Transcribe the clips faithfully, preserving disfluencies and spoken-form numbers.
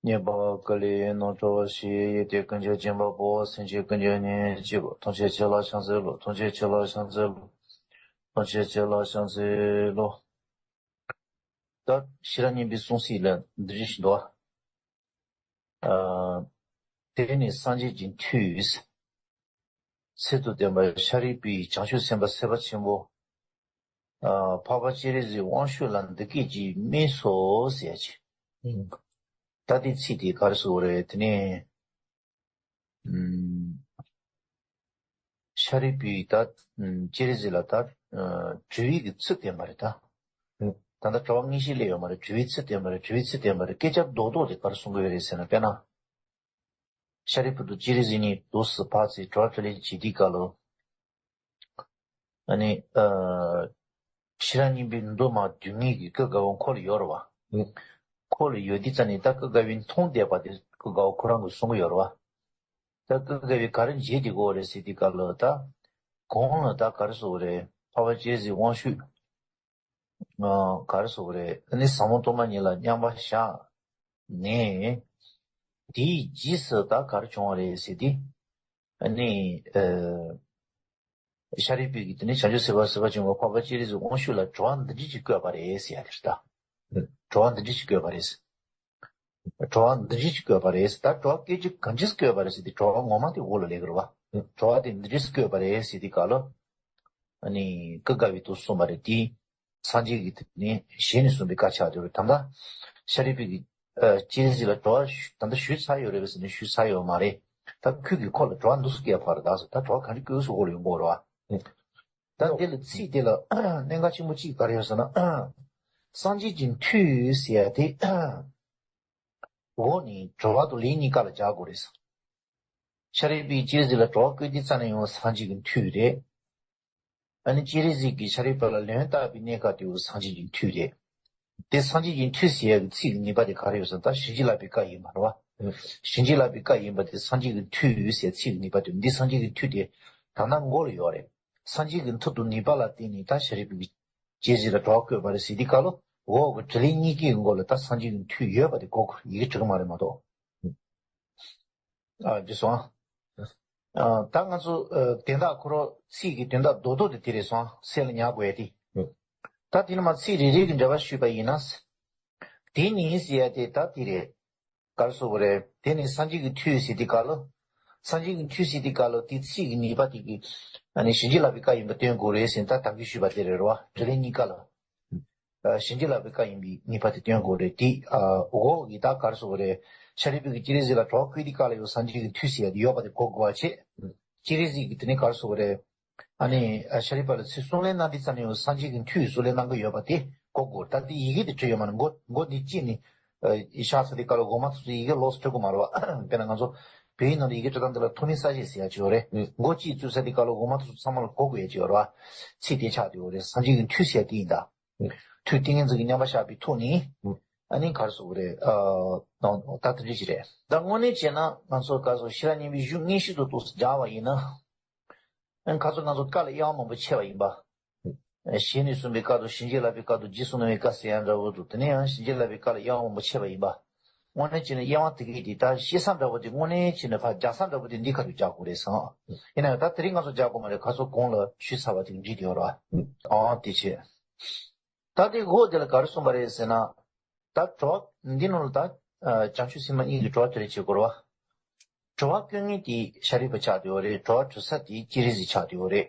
ཉེས་པ་ཀུན་ལས་རྣམ་གྲོལ་བ་ཞིག་ཡོད་དེ། ཀུན་མཁྱེན་བྱམས་པ་པོ། སེམས་ཅན་ཀུན་གྱི་གཉེན་གཅིག་པུ། ཐམས་ཅད་ཁྱེད་ལ་ཕྱག་འཚལ་ལོ། ཐམས་ཅད་ཁྱེད་ལ་ཕྱག་འཚལ་ལོ། ཐམས་ཅད་ཁྱེད་ལ་ཕྱག་འཚལ་ལོ། ད་ཤེས་རབ་སྙིང་པོའི་གསུང་ཚིག་ལ་འདི་བཞིན་འདུག་ཨ། དེ་ནས་སངས་རྒྱས་ཀྱི་མཐུས། ཚུལ་དུ་བསྟན་པ་ཤཱ་རིའི་བུས་བྱང་ཆུབ་སེམས་དཔའ་སེམས་དཔའ་ཆེན་པོ། ཨ། འཕགས་པ་སྤྱན་རས་གཟིགས་དབང་ཕྱུག་ལ་འདི་སྐད་ཅེས་སྨྲས་སོ་ཟེར་ཡ་ཅིག་ཨུམ། ད་དེ་ཚིག་དེ་ག་རེ་ཟེར་དགོས་རེད། དེ་ནས། ཨུམ། ཤཱ་རིའི་བུས་ད། ཨུམ། སྤྱན་རས་གཟིགས་ལ་ད། ཨ། དྲི་བའི་གི་ཚུལ་བསྟན་པ་རེད་ད། ཨུམ། ད་ལྟ་དྲི་བ་དངོས་གཞི་སླེབས་ཡོད་མ་རེད། དྲི་བའི་ཚུལ་བསྟན་པ་རེད། དྲི་བའི་ཚུལ་བསྟན་པ་རེད། སྐད་ཆ་རྡོག་རྡོག་དེ་ག་རེ་གསུང་གི་ཡོད་རེད་ཟེར་ན། དཔེར་ན། ཤཱ་རིའི་བུ་དང་སྤྱན་རས་གཟིགས་གཉིས་འདུག་སེ་ཕར་ཚུར་དྲི་བ་དྲིས་ལན་བྱེད་དུས་སྐབས་ལ། ཨ་ནི། ཨ། ཤེས་རབ་སྙིང་པོའི་མདོ་མ་བསྡུས་ངེས་ཀྱི་ཀུན་དགའ་བོ་ཁོ་ལ་ཡོད་རེད་བ། ཨུ། ཁོ་ལ་ཡོད་དུས་ཙ་ནས་ད་ཀུན་དགའ་བོས་མཐོང་བསྡད་པ་དེ་ཀུན་དགའ་བོ་ཁོ་རང་གིས་གསུང་གི་ཡོད་རེད་བ། ད་ཀུན་དགའ་བོས་ག་རེ་བྱེད་དགོས་རེད་ཟེར་དུས་སྐབས་ལ། ད་གོང་ལ་ད་ག་རེ་ཟེར་དགོས་རེད། འཕགས་པ་སྤྱན་རས་གཟིགས་དབང་ཕྱུག་ཨ། ག་རེ་ཟེར་དགོས་རེད། ཨ་ནི་ཟབ་མོ་སྟོང་པ་ཉིད་ལ་མཉམ་པར་བཞག་ནས། དེའི་རྗེས་སུ་ད་ག་རེ་བྱུང་བ་རེད་ཟེར་དུས། ཨ་ནི། ཨ། ཤཱ་རིའི་བུས་ཀྱིས་དེ་ནས་བྱང་ཆུབ་སེམས་དཔའ་སེམས་དཔའ་ཆེན་པོ་འཕགས་པ་སྤྱན་རས་གཟིགས་དབང་ཕྱུག་ལ་དྲི་བ་འདི་འདྲ་ཅིག་བཀོད་པ་རེད་ཟེར་ཡ་དེ་རེད་ད། དྲི་བ་འདི་འདྲ་ཅིག་བཀོད་པ་རེད། དྲི་བ་འདི་འདྲ་ཅིག་བཀོད་པ་རེད། ད་དྲི་བ་སྐད་ཆ་གང་ཅིས་བཀོད་པ་རེད་ཟེར་དུས། དྲི་བ་ངོ་མ་དེ་འོག་ལ་སླེབས་ཀྱི་རེད་བ། དྲི་བ་དེ་འདི་འདྲ་བཀོད་པ་རེད་ཟེར་དུས་སྐབས་ལ། ཨ་ནི་ཀུན་དགའ་བོས་འདུག་གསུངས་པ་རེད། དེ་སངས་རྒྱས་ཀྱི་དེ་ནས་ཞལ་ནས་གསུངས་པའི་བཀའ་ཆགས་ཡོད་རེད། ད་ལྟ་ཤཱ་རིའི་བུས་ཀྱིས། ཨ། སྤྱན་རས་གཟིགས་ལ་དྲི་བ་ཞུ། ད་ལྟ་ཞུས་ཚར་ཡོད་རེད་པས་ཟེར་ནས། ཞུས་ཚར་ཡོད་མ་རེད། ད་ཁོས་ཀྱིས་ཁོ་ལ་དྲི་བ་འདུག་སེ་བཀོད་པ་རེད་ད་ཟེར། ད་དྲི་བ་ག་རེ་བཀོད་སོ་འོག་ལ་ཡོང་གི་རེད་བ། ད་དེ་ལ་ཚིག་དེ་ལ་གནད་འགག་ཆེན་པོ་གཅིག་ག་རེ་ཡོད་ཟེར་ན། སངས་རྒྱས་ཀྱི་མཐུས་ཟེར་ཡ་དེ། འོག་ནས་དྲི་བ་དང་ལན་གཉིས་ཀ་ལ་སྦྱར་དགོས་རེད་ཟེར། ཤཱ་རིའི་བུས་སྤྱན་རས་གཟིགས་ལ་དྲི་བ་བཀོད་དུས་ཙ་ནས་ཡང་སངས་རྒྱས་ཀྱི་མཐུས་རེད། ཨ་ནི་སྤྱན་རས་གཟིགས་ཀྱིས་ཤཱ་རིའི་བུ་ལ་ལན་བཏབ་པའི་གནས་སྐབས་དེ་འོ་སངས་རྒྱས་ཀྱི་མཐུས་རེད། དེ་སངས་རྒྱས་ཀྱི་མཐུས་ཟེར་ཡག་གི་ཚིག་གི་ནུས་པ་དེ་ག་རེ་ཡོད་ཟེར་ན། ད་བྱིན་གྱིས་བརླབས་པའི་བཀའ་ཡིན་པ་རེད་བ། བྱིན་གྱིས་བརླབས་པའི་བཀའ་ཡིན་པ་དེ་སངས་རྒྱས་ཀྱི་མཐུས་ཟེར་ཚིག་གི་ནུས་པ་དེ། འདི་སངས་རྒྱས་ཀྱི་མཐུས་དེ་ད་ལྟ་མགོ་ལ་ཡོད་རེད། སངས་རྒྱས་ཀྱི་མཐུ་དང་ནུས་པ་ལ་བརྟེན་ནས་ད་ཤཱ་རིའི་བུས་སྤྱན་རས་གཟིགས་ལ་དྲི་བ་བཀོད་པ་རེད་ཟེར་དུས་སྐབས་ལ། འོག་གི་དྲིས་ལན་གཉིས་ཀའི་མགོ་ལ་ད་སངས་རྒྱས་ཀྱི་མཐུས་ཡོད་པ་དེ་གོ་དགོས། ཡི་གེ་འབྲི་གི་མ་རེད་མ་གཏོགས། ཨ། འདི་སོང་ཨ། ཨ། ད་ང་ཚོ། ཨ། དོན་དག་ཁོ་རང་ཚིག་གི་དོན་དག་རྡོག་རྡོག་དེ་དེ་རེད་སོང་ཨ། སེམས་ལ་ཉར་དགོས་ཡ་དེ། ཨུ། ད་དེ་ནས་མར་ཚིག་རེ་རེ་གི་འགྲེལ་པ་ཞུས་པ་ཡིན་ན། དེ་ནས་ཟེར་ཡ་དེ་ད་དེ་རེད། ག་རེ་ཟེར་དགོས་རེད། དེ་ནས་སངས་རྒྱས་ཀྱི་མཐུས་ཟེར་དུས་སྐབས་ལ། སངས་རྒྱས་ཀྱི་མཐུས་ཟེར་དུས་སྐབས་ལ་དེ་ཚིག་གི་ནུས་པ་དེ་གིས། ཨ་ནི་བྱིན་གྱིས་བརླབས་པའི་བཀའ་ཡིན་པ་སྟོན་དགོས་རེད་ཟེར་ནས་ད་ད་གིན་ཞུས་པ་དེ་རེད་རེད་བ། དྲིས་ལན་གཉིས་ཀ་ལ། ཨ། བྱིན་གྱིས་བརླབས་པའི་བཀའ་ཡིན་པའི་ངེས་པ་དེ་སྟོན་དགོས་རེད་དེ། ཨ། འོག་གི་ད་ག་རེ་ཟེར་དགོས་རེད། ཤཱ་རིའི་བུས་ཀྱིས་སྤྱན་རས་གཟིགས་ལ་དྲི་བ་བཀོད་དུས་སྐབས་ལ་ཡང་སངས་རྒྱས་ཀྱི་མཐུས་ཟེར་ཡ་དེ་ཡོད་པ་དེ་གོ་དགོས་པ་བྱས། སྤྱན་རས་གཟིགས་ཀྱིས་དེ་ནས་ག་རེ་ཟེར་དགོས་རེད། ཨ་ནི། ཨ། ཤཱ་རིའི་བུ་ལ་ཚུར་གསུང་ལན་གནང་དུས་ཙམ་ནས་ཡང་སངས་རྒྱས་ཀྱི་མཐུས་གསུང་ལན་གནང་གི་ཡོད་པ་དེ་གོ་དགོས། ད་དེ་ཡི་གེ་དེ་བྲིས་ཡོད་མ་རེད། མགོ་མགོ་འདི་གཅིག་ནས། ཨ། ཤར་ཚར་དུས་སྐབས་ལ་འགོ་མ་ཐུག་ཚུལ་ཡི་གེ་ལོགས་སུ་བྲི་དགོས་མ་རེད་བ། དཔེར་ན་ང་ཚོ་བོད་ཡིག་ནང་ལ་ཡི་གེ་བྲི་སྟངས་འདི་ལ་ཐོ་མི་ས་ཞེས་ཟེར་ཡ་ཅིག་ཡོད་རེད། མགོ་གཅིག་བཙུགས་ཚར་དུས་སྐབས་ལ་འགོ་མ་ཐུག་ཚུལ་ཚང་མ་ལ་གོ་དགོས་ཡ་ཅིག་ཡོད་རེད་བ། ཚིག་དེ་ཆགས་བསྡད་ཡོད་རེད། སངས་རྒྱས་ཀྱི་མཐུས་ཟེར་ཡ་དེ་ཡིན་ད། མཐུས་ཏིང་ངེ་འཛིན་གྱིས་མཉམ་པར་བཞག་པའི་ཐོག་ནས། ཨ་ནི་ག་རེ་ཟེར་དགོས་རེད། ཨ། ད་དེ་འདྲ་ཞིག་རེད། ད་དངོས་གནས་བྱས་ན་ང་ཚོ་ག་རེ་ཟེར། ཤེས་རབ་སྙིང་པོའི་གཞུང་དངོས་གཞི་དུ་ཏོག་ཙམ་སྦྱར་བ་ཡིན་ན། ཨ། ཁ་སང་ང་ཚོ་བཀའ་ལ་དབྱེ་བ་མང་པོ་ཕྱེ་བ་ཡིན་པ། ཞལ་ནས་གསུངས་པའི་བཀའ་དང་བྱིན་གྱིས་བརླབས་པའི་བཀའ་དང་རྗེས་སུ་གནང་བའི་བཀའ་ཟེར་ཡ་འདྲ་བོ་འདུག་དེ་ནས་ཡང་བྱིན་གྱིས་བརླབས་པའི་བཀའ་ལ་དབྱེ་བ་མང་པོ་ཕྱེ་བ་ཡིན་པ། དངོས་གནས་བྱས་ན་དབྱེ་བ་དེ་གའི་དེ་ད་ཤེས་ས་འདྲ་བོ་དེ། དངོས་གནས་བྱས་ན་ཕར་སྦྱར་ས་འདྲ་བོ་དེ་འདི་ཁ་ཐུག་སྦྱར་དགོས་རེད་བསམ། ཡིན་ན་ཡང་ད་དེ་རིང་ང་ཚོ་སྦྱར་དགོས་མ་རེད། ཁ་སང་གོང་ལ་ཞུས་ཚར་བ་དེ་འགྲིག་དེ་ཡོད་རེད་བ། ཨང་། དེ་བྱས། ད་དེ་འོག་དེ་ལ་ག་རེ་གསུངས་པ་རེད་ཟེར་ན། ད་དྲི་བ་འདི་ནང་ལ་ད། ཨ། བྱང་ཆུབ་སེམས་དཔའ་གཉིས་ཀྱིས་དྲི་བ་དྲིས་ལན་བྱེད་དགོས་རེད་བ། དྲི་བ་བཀོད་མཁན་དེ་ཤཱ་རིའི་བུ་ཆགས་བསྡད་ཡོད་རེད། དྲི་བ་དྲི་ས་དེ་སྤྱན་རས་གཟིགས་ཆགས་བསྡད་ཡོད་རེད།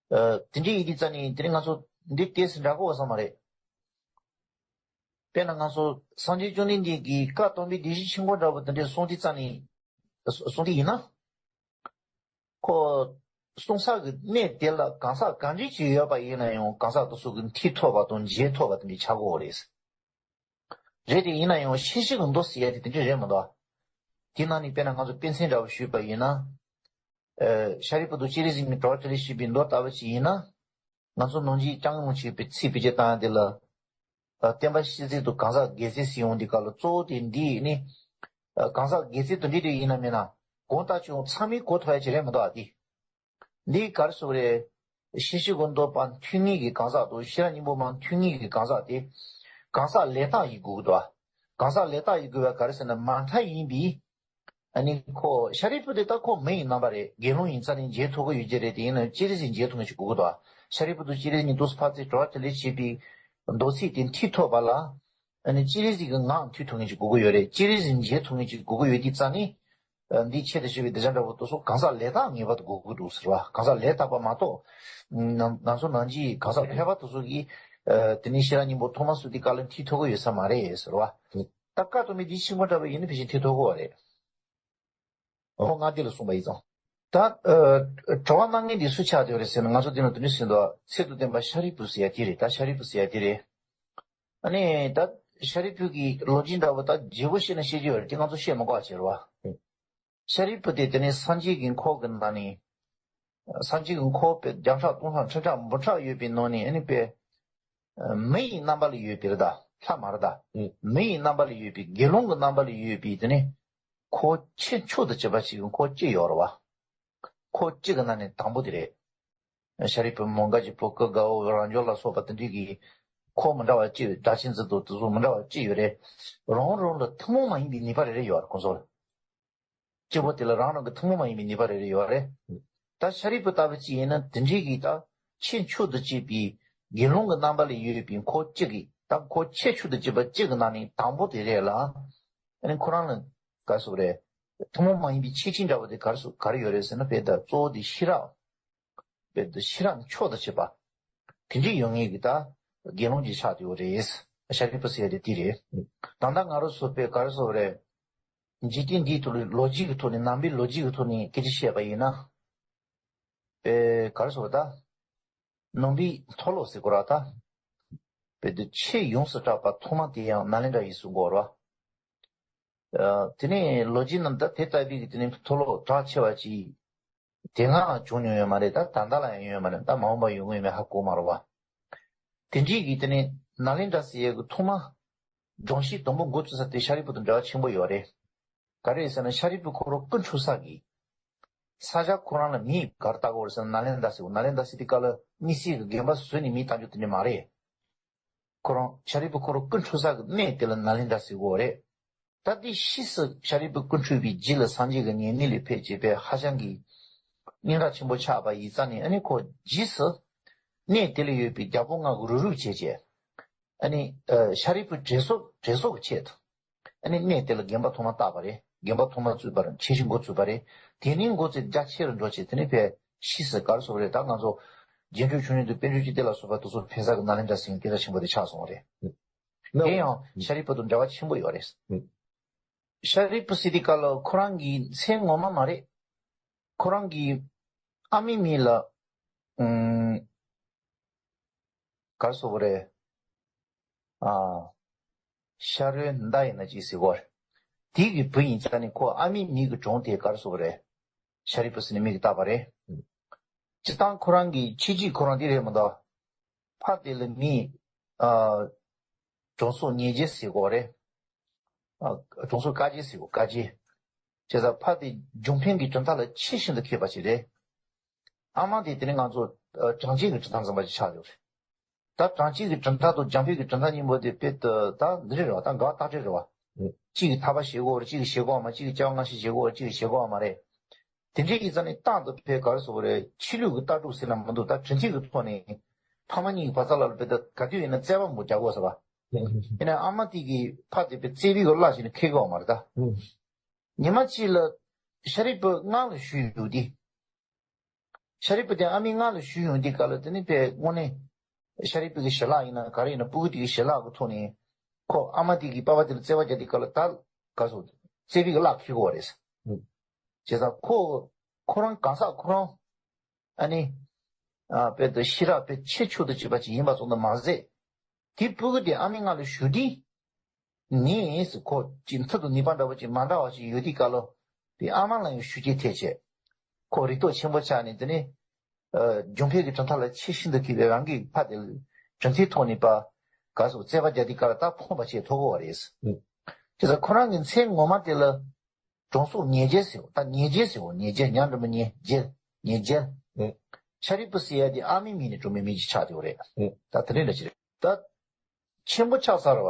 ཨ། དེ་འདྲ་ཡིན་དུས་ཙ་ནས་དེ་རིང་ང་ཚོ་འདི་ཏོག་ཙམ་འདྲ་གི་ཡོད་བསམ་པ་རེད། དཔེར་ན་ང་ཚོ་སངས་རྒྱས་བཅོམ་ལྡན་འདས་ཀྱིས་བཀའ་གཏམ་པའི་བདེ་གཤེགས་ཆོས་འཁོར་འདྲ་བོ་དེ་འདྲ་གསུངས་དུས་ཙ་ནས། གསུངས་དུས་ཡིན་ན། ཁོ་གསུང་ས་གི་གནས་དེ་ལ་གང་ཟག་གང་འདྲ་ཅིག་ཡོད་པ་ཡིན་ན་ཡང་། གང་ཟག་དེ་ཚོ་གིས་མཐིལ་ཐོགས་པ་དང་མཇལ་ཐོགས་པ་དེ་འདྲ་ཆགས་ཀྱི་ཡོད་རེད། རེད་དེ། ཡིན་ན་ཡང་ཤེས་བཞིན་གྱི་མདོ་ཟེར་ཡ་དེ་དེ་འདྲ་རེད་མ་གཏོགས། དེ་ནང་ནས་དཔེར་ན་ང་ཚོ་དཔེ་མཚོན་འདྲ་བོ་ཞུས་པ་ཡིན་ན། ཨ། ཤཱ་རིའི་བུ་དང་སྤྱན་རས་གཟིགས་གཉིས་དྲི་བ་དྲིས་ལན་ཞུས་པའི་མདོ་ལྟ་བུ་ཅིག་ཡིན་ན། ང་ཚོ་ནམ་རྒྱུན་སྐྱབས་མགོན་ཆེན་པོས་ཚིག་བེད་སྤྱོད་བཏང་ཡ་དེ་ལ། ཨ། སྟོན་པ་ཤེས་ཚད་དང་གང་ཟག་དགེ་ཚད་ཟེར་ཡོང་དུས་སྐབས་ལ། གཙོ་བོ་དེ་འདི་ནི། ཨ། གང་ཟག་དགེ་ཚད་དེ་འདྲ་དེ་ཡིན་ན་མིན་ན། གང་ལྟར་ཀྱང་ཚང་མས་གོ་ཐུབ་ཡ་ཅིག་རེད་མ་གཏོགས། ཨ། དེ། འདི་ག་རེ་ཟེར་དགོས་རེད། ཤེར་ཕྱིན་གྱི་མདོ་པ་མཐུན་ངེས་ཀྱི་གང་ཟག་དང་། ཤེས་རབ་སྙིང་པོ་པ་མཐུན་ངེས་ཀྱི་གང་ཟག་དེ། གང་ཟག་ལས་སྟངས་ཡིན་དགོས་ཀྱི་འདུག་གང་ཟག་ལས་དག་ཡིན་དགོས་པ་ག་རེ་ཟེར་ན་མ་མཐའ་ཡིན་པའི། ཨ་ནི་ཁོ་ཤཱ་རིའི་བུ་དེ་ད་ཁོ་མི་ཡི་རྣམ་པ་རེད། དགེ་སློང་ཡིན་ཙང་ནི་མཇལ་ཐུབ་ཀྱི་ཡོད་ཀྱི་རེད། དེ་ཡིན་ན་སྤྱན་རས་གཟིགས་མཇལ་ཐུབ་མཁན་ཞིག་དགོས་ཀྱི་འདུག་ཤཱ་རིའི་བུ་དང་སྤྱན་རས་གཟིགས་གཉིས་ཐུག་ས་ཕར་ཚུར་བྲོ་བ་དེ་ལས་བྱེད་པའི་མདོ་ཚིག་དེ་འཁྲིད་ཐུབ་པ་ལ། ཨ་ནི་སྤྱན་རས་གཟིགས་ཀྱི་ངག་འཐུ་ཐུབ་མཁན་ཞིག་དགོས་ཀྱི་ཡོད་རེད། སྤྱན་རས་གཟིགས་མཇལ་ཐུབ་མཁན་ཞིག་དགོས་ཀྱི་ཡོད་དུས་ཙང་ནི། ཨ་འདིའི་ཆེད་དུ་བཤད་པའི་གདུལ་བྱ་འདྲ་པོ་དེ་ཚོ་གང་ཟག་ལས་དག་ངེས་པར་དུ་དགོས་ཀྱི་འདུག་ཟེར་བ། གང་ཟག་ལས་དག་པ་མ་གཏོགས། ང་ང་ཚོ་ནང་གི་གང་ཟག་ཕལ་པ་དེ་ཚོ་གིས། ཨ་དེ་ནས་ཤེས་རབ་སྙིང་པོ་ཐོག་མ་སུ་དེ་ག་ལ་འཁྲིད་ཐུབ་ཀྱི་ཡོད་ས་མ་རེད་ཟེར་བ། ད་བཀའ་གཏོར་མའི་འདི་ཆེན་པོ་འདྲ་པོ་ཡིན་ན་ཕལ་ཆེར་འཁྲིད་ཐུབ་ཀྱི་ཡོད་རེད། འོ་ང་འདི་ལ་གསུངས་པ་ཡིན་ཙང་། ད་ཨ་དྲི་བ་གནང་མཁན་འདི་སུ་ཆགས་བསྡད་ཡོད་རེད་ཟེར་ན། ང་ཚོ་འདི་ནང་དུ་ནི་ཟིན་ཏོ། ཚད་དུ་ལྡན་པ་ཤཱ་རིའི་བུ་ཟེར་ཡ་དེ་རེད། ད་ཤཱ་རིའི་བུ་ཟེར་ཡ་དེ་རེད། ཨ་ནི་ད་ཤཱ་རིའི་བུ་གི་ལོ་རྒྱུས་འདྲ་པོ་ད་རྒྱས་པོ་བཤད་ན་བཤད་རྒྱུ་ཡོད་རེད། དེ་ང་ཚོ་བཤད་མ་དགོས་པ་བྱེད་རོགས། ཤཱ་རིའི་བུ་དེ་དེ་ནས་སངས་རྒྱས་ཀྱི་འཁོར་གྱི་ནང་ནས། སངས་རྒྱས་ཀྱི་འཁོར་པའི་བརྒྱ་ཕྲག་སྟོང་ཕྲག་ཁྲི་ཕྲག་འབུམ་ཕྲག་ཡོད་པའི་ནང་ནས། ཨ་ནི་པའི་མི་ཡི་རྣམ་པ་ལ་ཡོད་པའི་རེད་ད། ལྷ་མ་རེད་ད། ཨུ། མི་ཡི་རྣམ་པ་ལ་ཡོད་པའི་དགེ་སློང་གི་རྣམ་པ་ལ་ཡོད་པའི་དེ་ནས་འཁོར་ཆེས་མཆོག་ཏུ་གྱུར་པ་ཞིག་གི་འཁོར་གཅིག་ཡོད་རེད་བ། འཁོར་གཅིག་གི་ནང་ནས་དང་པོ་དེ་རེད། ཤཱ་རིའི་བུ་མོའུ་འགལ་གྱི་བུ་ཀུན་དགའ་བོ་རབ་འབྱོར་ལ་སོགས་པ་དེ་འདྲའི་གི་འཁོར་མི་འདྲ་བ་གཅིག་སྒྲ་ཆེན་ཟེར་དུས་དེ་ཚོ་མི་འདྲ་བ་གཅིག་ཡོད་རེད། རང་རང་ལ་ཐུན་མོང་མ་ཡིན་པའི་ནུས་པ་རེ་རེ་ཡོད་རེད་ཁོང་ཚོ་ལ། སྐྱེ་བོ་དེ་ལ་རང་རང་གི་ཐུན་མོང་མ་ཡིན་པའི་ནུས་པ་རེ་རེ་ཡོད་རེད། ད་ཤཱ་རིའི་བུ་ལྟ་བུ་ཅིག་ཡིན་ན་དེ་འདྲའི་གི་ད་ཆེས་མཆོག་ཏུ་གྱུར་པའི་དགེ་སློང་གི་རྣམ་པ་ལ་ཡོད་པའི་འཁོར་གཅིག་གི་ད་འཁོར་ཆེས་མཆོག་ཏུ་གྱུར་པ་གཅིག་གི་ནང་ནས་དང་པོ་དེ་རེད་ལ། ཨ་ནི་ཁོ་རང་ལ་ག་རེ་ཟེར་དགོས་རེད། ཐུན་མོང་མ་ཡིན་པའི་ཆེ་ཆུང་འདྲ་བོ་དེ་ག་རེ་ཟེར་ག་རེ་ཡོད་རེད་ཟེར་ན། དཔེ་ད་གཙོ་བོ་དེ་ཤེས་རབ། དཔེ་དེ་ཤེས་རབ་མཆོག་ཏུ་གྱུར་པ། དེ་འདྲའི་ཡོད་མཁན་གྱི་ད་དགེ་སློང་ཅིག་ཆགས་བསྡད་ཡོད་རེད། ཤཱ་རིའི་བུ་ཟེར་ཡ་དེ་དེ་རེད། ད་ལྟ་ང་རང་ཚོ་དཔེ་ག་རེ་ཟེར་དགོས་རེད། འཇིག་རྟེན་འདིའི་ཐོག་ནས་ལོ་རྒྱུས་ཀྱི་ཐོག་ནས་ནང་པའི་ལོ་རྒྱུས་ཀྱི་ཐོག་ནས་སྐད་ཆ་བཤད་པ་ཡིན་ན། དཔེ་ག་རེ་ཟེར་དགོས་རེད་ད། ནང་པའི་མཐོ་སློབ་ཟེར་དགོས་རེད་ད། དཔེ་དེ་ཆེས་ཡོངས་སུ་གྲགས་པ་ཐོག་མ་དེ་ཡང་ནཱ་ལེནྡྲ་ཡིན་ཟེར་དགོས་རེད་བ། ཨ་དེ་ནས་ལོ་རྒྱུས་རྣམས་ད་དེ་ལྟ་བུའི་གི་དེ་ནས་མཐོ་སློབ་གྲགས་ཆེ་བ་ཅིག་དེ་སྔ་བྱུང་མྱོང་ཡོད་མ་རེད། ད་ད་ལྟ་ལ་ཡང་ཡོད་མ་རེད། ད་མ་འོངས་པ་ཡོང་གི་ཡོད་མེད་ཧ་གོ་མ་རེད་བ། དེ་འདྲའི་གི་དེ་ནས་ནཱ་ལེནྡྲ་ཟེར་ཡས་གི་ཐོག་མ་སྒྲོམ་གཞི་དང་པོ་འགོ་བཙུགས་ས་དེ་ཤཱ་རིའི་བུ་དང་འབྲེལ་བ་ཆེན་པོ་ཡོད་རེད། ག་རེ་ཟེར་ན་ཤཱ་རིའི་བུ་ཁོ་རང་སྐུ་འཁྲུངས་ས་གི་ས་ཆ་ཁོ་རང་ལ་མིང་ག་རེ་བཏགས་ཡོད་རེད་ཟེར་ན་ནཱ་ལེནྡྲ་ཟེར་གོ། ནཱ་ལེནྡྲ་ཟེར་དུས་སྐབས་ལ་དམིགས་བསལ་གྱི་དགོན་པ་བཟོས་ནས་མིང་བཏགས་རྒྱུ་དེ་འདྲ་མ་རེད། ཁོ་རང་ཤཱ་རིའི་བུ་ཁོ་རང་སྐུ་འཁྲུངས་ས་གི་གནས་དེ་ལ་ནཱ་ལེནྡྲ་ཟེར་གོ་རེད། ད་དེ་ཕྱིས་སུ་ཤཱ་རིའི་བུ་སྐུ་འཁྲུངས་པའི་རྗེས་ལ་སངས་རྒྱས་ཀྱི་ཉེ་གནས་ལ་ཕེབས་བྱས་པས་ཧ་ཅང་གི་སྙན་གྲགས་ཆེན་པོ་ཆགས་པ་ཡིན་ཙང་ནས། ཨ་ནི་ཁོ་རྗེས་སུ་གནས་དེ་ལ་ཡོད་པའི་རྒྱལ་པོ་ལྔ་གི་རུ་རུག་བྱས་བྱས། ཨ་ནི་ཨ་ཤཱ་རིའི་བུ་དྲན་གསོ་དྲན་གསོ་གི་ཆེད་དུ། ཨ་ནི་གནས་དེ་ལ་དགོན་པ་ཐོག་མ་བཏགས་པ་རེད། དགོན་པ་ཐོག་མ་བཙུགས་པ་རེད། ཆོས་གཞིས་འགོ་བཙུགས་པ་རེད། དེ་ནས་འགོ་ཚུགས་རྒྱ་ཆེ་རུ་འགྲོ་བྱས། དེ་ནས་ཕར་ཕྱིས་སུ་ག་རེ་ཟེར་དགོས་རེད། ད་ང་ཚོ་རྗེས་འཇུག་ཆོས་མྱུར་དང་པཎ་ཆེན་བཅོམ་ལྡན་འདས་ལ་སོགས་པ་དེ་ཚོ་ཕེབས་ས་གི་ནཱ་ལེནྡྲ་ཟེར་མཁན་དེ་འདྲ་ཆེན་པོ་དེ་ཆགས་སོང་བ་རེད། དེ་ཡང་ཤཱ་རིའི་བུ་དང་འབྲེལ་བ་ཆེན་པོ་ཡོད་རེད། ཤཱ་རིའི་བུ་ཟེར་དུས་སྐབས་ལ་ཁོ་རང་གི་མཚན་ངོ་མ་མ་རེད། ཁོ་རང་གི་ཨ་མའི་མིང་ལ་ཨུམ། ག་རེ་ཟེར་དགོས་རེད། ཨ། ཤ་རོའི་མདའ་ཡིན་ན་ཅིག་ཟེར་དགོས་རེད། དེ་གི་བུ་ཡིན་ཙང་ནི་ཁོ་ཨ་མའི་མིང་གི་གྲངས་དེ་ག་རེ་ཟེར་དགོས་རེད། ཤཱ་རིའི་བུ་ཟེར་ནས་མིང་གི་བཏགས་པ་རེད། སྤྱིར་བཏང་ཁོ་རང་གི་ཁྱད་ཆོས་ཁོ་རང་དེ་རེད་མི་འདུག་ཕ་དེ་ལ་མིང་། ཨ། དྲང་སྲོང་ཉེ་རྒྱལ་ཟེར་དགོས་རེད། ཨ། དྲང་སྲོང་དཀའ་རྒྱལ་ཟེར་དགོས། དཀའ་རྒྱལ། བྱས་ཙང་ཕ་དེ་འཇོམས་འཕེན་གྱི་གྲུབ་མཐའ་ལ་ཆེས་ཤིན་ཏུ་མཁས་པ་ཞིག་རེད། ཨ་མ་དེ་དེ་ནི་ང་ཚོ་ཨ་གྲངས་ཅན་གྱི་གྲུབ་མཐའ་འཛིན་པ་ཅིག་ཆགས་ཡོད་རེད། ད་གྲངས་ཅན་གྱི་གྲུབ་མཐའ་དང་འཇམ་དཔལ་གྱི་གྲུབ་མཐའ་གཉིས་པོ་དེ་དཔེ་ད་ད་འདི་རེད་རེད་བ། ད་འགལ་བ་རྟག་སྤྲོད་རེད་བ། ཨུ། གཅིག་གིས་ཐར་པ་བྱེད་དགོས་རེད། གཅིག་གིས་བྱེད་དགོས་མ། གཅིག་གིས་སྐྱེ་བ་སྔ་ཕྱི་བྱེད་དགོས་རེད། གཅིག་གིས་བྱེད་དགོས་མ་རེད། དེ་འདྲའི་ཡིན་ཙང་ནི་རྟག་ཏུ་དཔེ་ག་རེ་ཟེར་དགོས་རེད། ཆོས་ལུགས་ཀྱི་ལྟ་གྲུབ་ཟེར་ན་མི་འདུག་ད་དྲིན་ཐེག་གི་ཐོག་ནས་ཕ་མ་གཉིས་ཀྱི་བར་མཚམས་ལ་དཔེ་ད་ག་དུས་ཡིན་ན་བརྩེ་བ་མོ་རྒྱག་དགོས་ཟེར་བ། ཡིན་ན་ཨ་མ་དེ་གི་ཕ་དེ་དཔེ་བརྩེ་བའི་གི་བླ་ཞིག་ནི་ཁེགས་གི་ཡོད་མ་རེད་ད། ཨུ། ཉི་མ་གཅིག་ལ་ཤཱ་རིའི་བུ་སྔགས་ལ་ཞུགས་ཡོང་དུས། ཤཱ་རིའི་བུ་དེ་ཨ་མའི་སྔགས་ལ་ཞུགས་ཡོང་དུས་སྐབས་ལ་དེ་ནི་དཔེ་དངོས་གནས་ཤཱ་རིའི་བུ་གི་ཞལ་ལག་ཡིན་ན་ག་རེ་ཡིན་ན་སྤུ་གུ་དེ་གི་ཞལ་ལག་གི་ཐོག་ནས་ཁོ་ཨ་མ་དེ་གི་པ་ཕ་དེ་ལ་བརྩེ་བ་རྒྱག་དུས་སྐབས་ལ་ད་ག་སོ་བརྩེ་བའི་གི་བླ་ཁེགས་གི་ཡོད་རེད། ཨུ། བྱས་ཙང་ཁོ་ཁོ་རང་གང་ཟག་ཁོ་རང་ཨ་ནི་ཨ་དཔེ་དེ་ཤེས་རབ་དཔེ་ཆེས་མཆོག་ཏུ་གྱུར་པ་ཅིག་ཡིན་པ་ཙམ་དུ་མ་ཟད། དེ་སྤུ་གུ་དེ་ཨ་མའི་སྔགས་ལ་ཞུགས་དུས། ནས་སུ་ཁོ་ཅིག་མཐུ་དང་ནུས་པ་འདྲ་བོ་ཅིག་མ་འདྲ་བ་ཞིག་ཡོད་དུས་སྐབས་ལ། དེ་ཨ་མ་ལ་ཡང་ཤུགས་རྐྱེན་ཐེབས་བྱས། ཁོ་རིག་སྟོབས་ཆེན་པོ་ཆགས་ནས་དེ་ནས། ཨ་འཇོམས་འཕེན་གྱི་གྲུབ་མཐའ་ལ་ཆེས་ཤིན་ཏུ་མཁས་པའི་རང་གི་ཕ་དེ་ལ་གྲུབ་མཐའི་ཐོག་ནས་པ། ག་སོ་བརྩེ་བ་རྒྱག་དུས་སྐབས་ལ་ད་ཕོངས་པ་བྱས་ཐུབ་ཀྱི་ཡོད་རེད། ཨུ། དེ་ཚོ་ཁོ་རང་གི་མཚན་ངོ་མ་དེ་ལ། དྲང་སྲོང་ཉེ་རྒྱལ་ཟེར་བ། ད་ཉེ་རྒྱལ་ཟེར་བ། ཉེ་རྒྱལ་ཉ་འགྲེང་བུ་ཉེ་རྒྱལ། ཉེ་རྒྱལ། ཨུ། ཤཱ་རིའི་བུ་ཟེར་ཡ་དེ་ཨ་མའི་མིང་ནས་གྲུབ་པའི་མིང་ཅིག་ཆགས་བསྡད་ཡོད་རེད། ཨུ། ད་དེ་འདྲ་འདྲ་ཅིག་རེད། ད་ཆེན་པོ་ཆགས་ཚར་བ།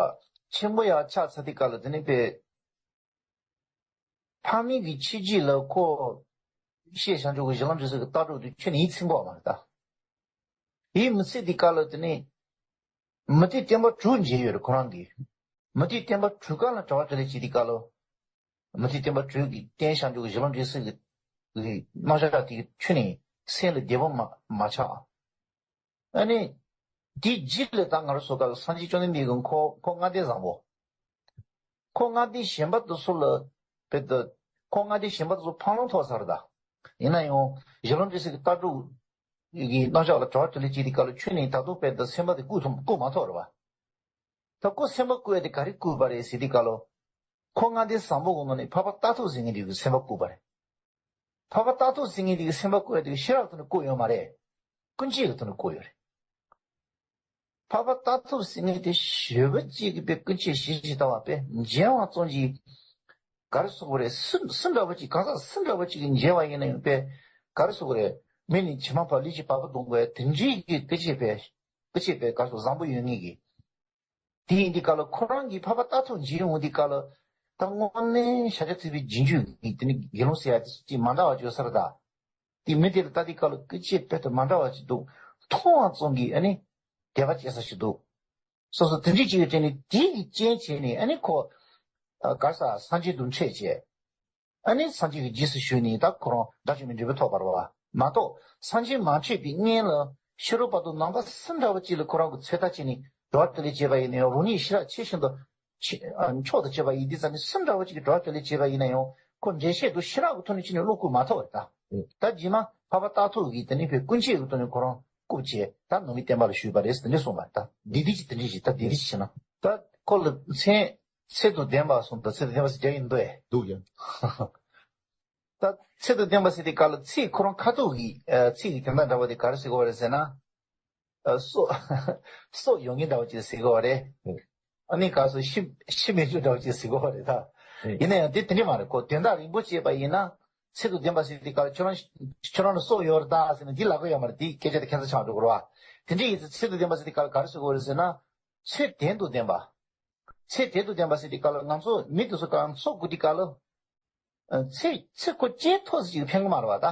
ཆེན་པོ་ཡར་ཆགས་ཚར་དུས་སྐབས་ལ་དེ་ནི་པས། ཕ་མེས་ཀྱི་ཆོས་བརྒྱུད་ལ་ཁོ། ཤེས་བྱ་འཇོག་གི་གཞི་ལམ་འབྲས་གསུམ་གྱི་ལྟ་གྲུབ་དེ་ཁྱོན་ནས་ཡིད་ཚིམ་པ་མ་རེད་ད། ཡིད་མི་ཚིམ་དུས་སྐབས་ལ་དེ་ནི། མུ་སྟེགས་བསྟན་པ་དྲུག་མཇལ་ཡོད་རེད་ཁོ་རང་གིས། མུ་སྟེགས་བསྟན་པ་དྲུག་ག་ལ་གྲྭ་པ་དྲིན་ལན་བྱེད་དུས་སྐབས་ལ། མུ་སྟེགས་བསྟན་པ་དྲུག་གི་བསྟན་བྱ་འཇོག་གི་གཞི་ལམ་འབྲས་གསུམ་གྱི་རྣམ་གཞག་དེ་ཁྱོན་ནས་སེམས་ལ་བདེ་པོ་མ་མ་ཆགས། ཨ་ནི། དེའི་རྗེས་ལ་ད་ང་རང་ཚོ་སྐབས་ལ་སངས་རྒྱས་བཅོམ་ལྡན་འདས་ཀྱི་འཁོར་འཁོར་ལྔ་ལྡན་བཟང་པོ། འཁོར་ལྔ་ལྡན་གཞན་པ་དེ་ཚོ་ལ། དཔེ་དེ། འཁོར་ལྔ་ལྡན་གཞན་པ་དེ་ཚོ་འཕང་ལོང་ཐོབ་ཚར་ད། ཡིན་ན་ཡང་གཞི་ལམ་འབྲས་གསུམ་གྱི་ལྟ་གྲུབ་ཀྱི་རྣམ་གཞག་ལ་གྲྭ་པ་དྲིན་ལན་བྱེད་དུས་སྐབས་ལ་ཁྱོན་ནས་ད་དུང་དཔེ་དེ་སེམས་པ་དེ་བཀུག་ཐུབ་བཀུག་མ་ཐུབ་རེད་བ། ད་ཁོ་སེམས་པ་བཀུག་ཡ་དེ་ག་རེ་བཀུག་པ་རེད་ཟེར་དུས་སྐབས་ལ། འཁོར་ལྔ་ལྡན་བཟང་པོ་གི་ནང་ནས་འཕགས་པ་རྟ་ཐོག་ཟེར་མཁན་དེ་གི་སེམས་པ་བཀུག་པ་རེད། འཕགས་པ་རྟ་ཐོག་ཟེར་མཁན་དེ་གི་སེམས་པ་བཀུག་ཡ་དེ་གི་ཤེས་རབ་ཐོག་ནས་བཀུག་ཡོད་མ་རེད། ཀུན་སྤྱོད་ཀྱི་ཐོག་ནས་བཀུག་ཡོད་རེད། འཕགས་པ་རྟ་ཐོག་ཟེར་མཁན་དེ་ཞེ་པོ་ཅིག་གི་དཔེ་ཀུན་སྤྱོད་ཞེ་ཅིག་ལྟ་བ་དཔེ་མཇལ་བ་ཙམ་གྱིས། ག་རེ་ཟེར་དགོས་རེད། སུ་སུ་འདྲ་བོ་ཅིག་གང་ཟག་སུ་འདྲ་བོ་ཅིག་གིས་མཇལ་བ་ཡིན་ན་ཡང་དཔེ། ག་རེ་ཟེར་དགོས་རེད། མི་ནི་ཇི་མ་བབ་ལུས་ཀྱི་བ་སྤུ་ལྡང་དགོས་དེ་འདྲའི་གི་ཀུན་སྤྱོད་དཔེ། ཀུན་སྤྱོད་དཔེ་ག་རེ་ཟེར་བཟང་པོ་ཡོད་ངེས་ཀྱི། དེ་ཡིན་དུས་སྐབས་ལ་ཁོ་རང་གིས་འཕགས་པ་རྟ་ཐོག་མཇལ་ཡོང་དུས་སྐབས་ལ། ད་དངོས་གནས་ཤཱཀྱ་ཐུབ་པའི་རྗེས་འཇུག་གི་དེ་ནི་དགེ་སློང་ཟེར་ཡ་དེ་ཅིག་མ་འདྲ་བ་ཅིག་ཡོད་ས་རེད་ད། དེ་མི་དེ་ལ་ལྟ་དུས་སྐབས་ལ་ཀུན་སྤྱོད་དཔེ་དེ་མ་འདྲ་བ་ཅིག་འདུག་མཐོང་བ་ཙམ་གྱིས་ཨ་ནི་དད་པ་སྐྱེ་ས་ཞིག་འདུག་སོ་སོ་དེ་འདྲའི་ཅིག་གི་སྟེང་ནས་དེ་གི་རྐྱེན་བྱས་ནས་ཨ་ནི་ཁོ། ཨ། ག་རེ་ཟེར། སངས་རྒྱས་དང་འཕྲད་བྱས། ཨ་ནི་སངས་རྒྱས་ཀྱི་རྗེས་སུ་ཞུགས་ནས་ད་ཁོ་རང་དགྲ་བཅོམ་པའི་འབྲས་བུ་ཐོབ་པ་རེད་བ། མ་གཏོགས་སངས་རྒྱས་མ་འཕྲད་པའི་སྔོན་ལ་ཕྱི་རོལ་པ་དང་ནང་པ་སུ་འདྲ་བ་ཅིག་ལ་ཁོ་རང་གི་ཚོད་ལྟ་བྱས་ནས་གྲྭ་པ་དྲིན་ལན་བྱས་པ་ཡིན་ན་ཡང་རང་ཉིད་ཤེས་རབ་ཆེ་ཞིང་དུ་ཆེ། ཨ། མཆོག་ཏུ་གྱུར་པ་ཡིན་དུས་ཙམ་ནས་སུ་འདྲ་བ་ཅིག་གིས་གྲྭ་པ་དྲིན་ལན་བྱས་པ་ཡིན་ན་ཡང་ཁོ་འགྲེལ་བཤད་དང་ཤེས་རབ་ཀྱི་ཐོག་ནས་ཕྱིན་ནས་བློ་བཀུག་མ་ཐུབ་པ་རེད་ད། ད་རྗེས་མ་འཕགས་པ་རྟ་ཐོག་གིས་དེ་ནས་དཔེ་ཀུན་སྤྱོད་ཀྱི་ཐོག་ནས་ཁོ་རང་བཀུག་བྱས་ད་ནང་པའི་བསྟན་པ་ལ་ཞུགས་པ་རེད་ཟེར་འདི་གསུངས་པ་རེད་ད། འདི་འདྲ་ཅིག་དེ་འདྲ་ཞིག་ད་འདི་འདྲ་ཞིག་བྱས་ན་ད་ཁོ་ལ་མཚན། ཚད་དང་ལྡན་པ་གསུངས་ད། ཚད་དང་ལྡན་པ་ཟེར་རྒྱག་གི་འདུག་ཨེ། འདུག་ཡ། ད་ཚད་དང་ལྡན་པ་ཟེར་དུས་སྐབས་ལ་ཚིག་ཁོ་རང་ཁ་ཐུག་གི་ཨ། ཚིག་གི་དོན་དག་འདྲ་བོ་དེ་ག་རེ་ཟེར་གྱི་ཡོད་རེད་ཟེར་ན། ཨ། སྲོག་སྲོག་ཡོད་མཁན་འདྲ་བོ་ཅིག་ཟེར་གྱི་ཡོད་རེད། ཨ་ནི་ག་སོ་ཤི་ཤི་མེད་རྒྱུ་འདྲ་བོ་ཅིག་ཟེར་གྱི་ཡོད་རེད་ད། ཡིན་ན་ཡང་དེ་དེ་འདྲ་མ་རེད། ཁོ་དོན་དག་རིང་པོ་བྱས་པ་ཡིན་ན། ཚད་དང་ལྡན་པ་ཟེར་དུས་སྐབས་ལ་ཁྱོད་རང་ཁྱོད་རང་ལ་སྲོག་ཡོད་རེད་ད་ཟེར་ན་འདི་ལབ་ཀྱི་ཡོད་མ་རེད། དེའི་སྐད་ཆ་དེ་ཁྱད་མཚར་ཆགས་འགྲོ་གི་རེད་བ། དེ་འདྲ་ཡིན་ཙང་ཚད་དང་ལྡན་པ་ཟེར་དུས་སྐབས་ལ་ག་རེ་ཟེར་གྱི་ཡོད་རེད་ཟེར་ན། ཚད་ལྡན་དང་ལྡན་པ། ཚད་ལྡན་དང་ལྡན་པ་ཟེར་དུས་སྐབས་ལ་ང་ཚོ་མི་དེ་ཚོ་གང་འཚོ་དགོས་དུས་སྐབས་ལ། ཚེ་ཚེ་ཁོ་སྐྱེལ་ཐོག་ཅིག་ཕན་གི་མ་རེད་བ་ད།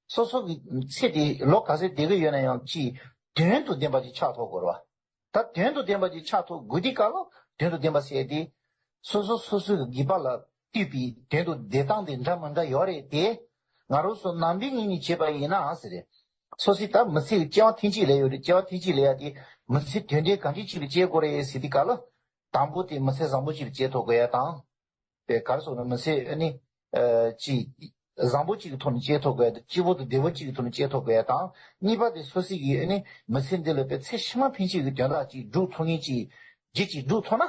སོ་སོ་གི་ཚེ་དེ་ལོ་ག་ཚོད་བསྡད་གི་ཡོད་ན་ཡང་ཅིག་དོན་དང་ལྡན་པ་ཅིག་ཆགས་ཐུབ་དགོས་རེད་བ། ད་དོན་དང་ལྡན་པ་ཅིག་ཆགས་ཐུབ་དགོས་དུས་སྐབས་ལ་དོན་དང་ལྡན་པ་ཟེར་དེ། སོ་སོ་སོ་སོའི་གི་དགེ་བ་ལ་ལྟོས་པའི་དོན་དང་ལྡན་སྟངས་དེ་འདྲ་མི་འདྲ་ཡོད་རེད་དེ། ང་རང་ཚོ་ནང་པའི་ངོས་ནས་བྱས་པ་ཡིན་ནའང་ཟེར་རེད། སོ་སོའི་ད་མི་ཚེ་གི་སྐྱེ་བ་ཐེངས་གཅིག་ལས་ཡོད་རེད། སྐྱེ་བ་ཐེངས་གཅིག་ལས་ཡ་དེ་མི་ཚེ་དོན་ལྡན་གང་འདྲ་ཅིག་ལ་སྐྱེལ་དགོས་རེད་ཟེར་དུས་སྐབས་ལ། དང་པོ་དེ་མི་ཚེ་བཟང་པོ་ཅིག་ལ་སྐྱེལ་ཐུབ་དགོས་ཡ་དང་། པའི་ག་རེ་ཟེར་ན་མི་ཚེ་ཨ་ནི། ཨ། ཅིག་བཟང་པོ་ཅིག་གི་ཐོག་ནས་སྐྱེལ་ཐུབ་དགོས་ཡ་དང་། སྐྱིད་པོ་དང་བདེ་པོ་ཅིག་གི་ཐོག་ནས་སྐྱེལ་ཐུབ་དགོས་ཡ་དང་། གཉིས་པ་དེ་སོ་སོ་གི་ཨ་ནི་མི་ཚེ་འདི་ལ་པའི་ཚེ་ཕྱི་མ་ཕན་ཆད་ཀྱི་དོན་དག་ཅིག་སྒྲུབ་ཐུབ་མཁན་ཅིག་རྒྱུ་ཅིག་སྒྲུབ་ཐུབ་ན།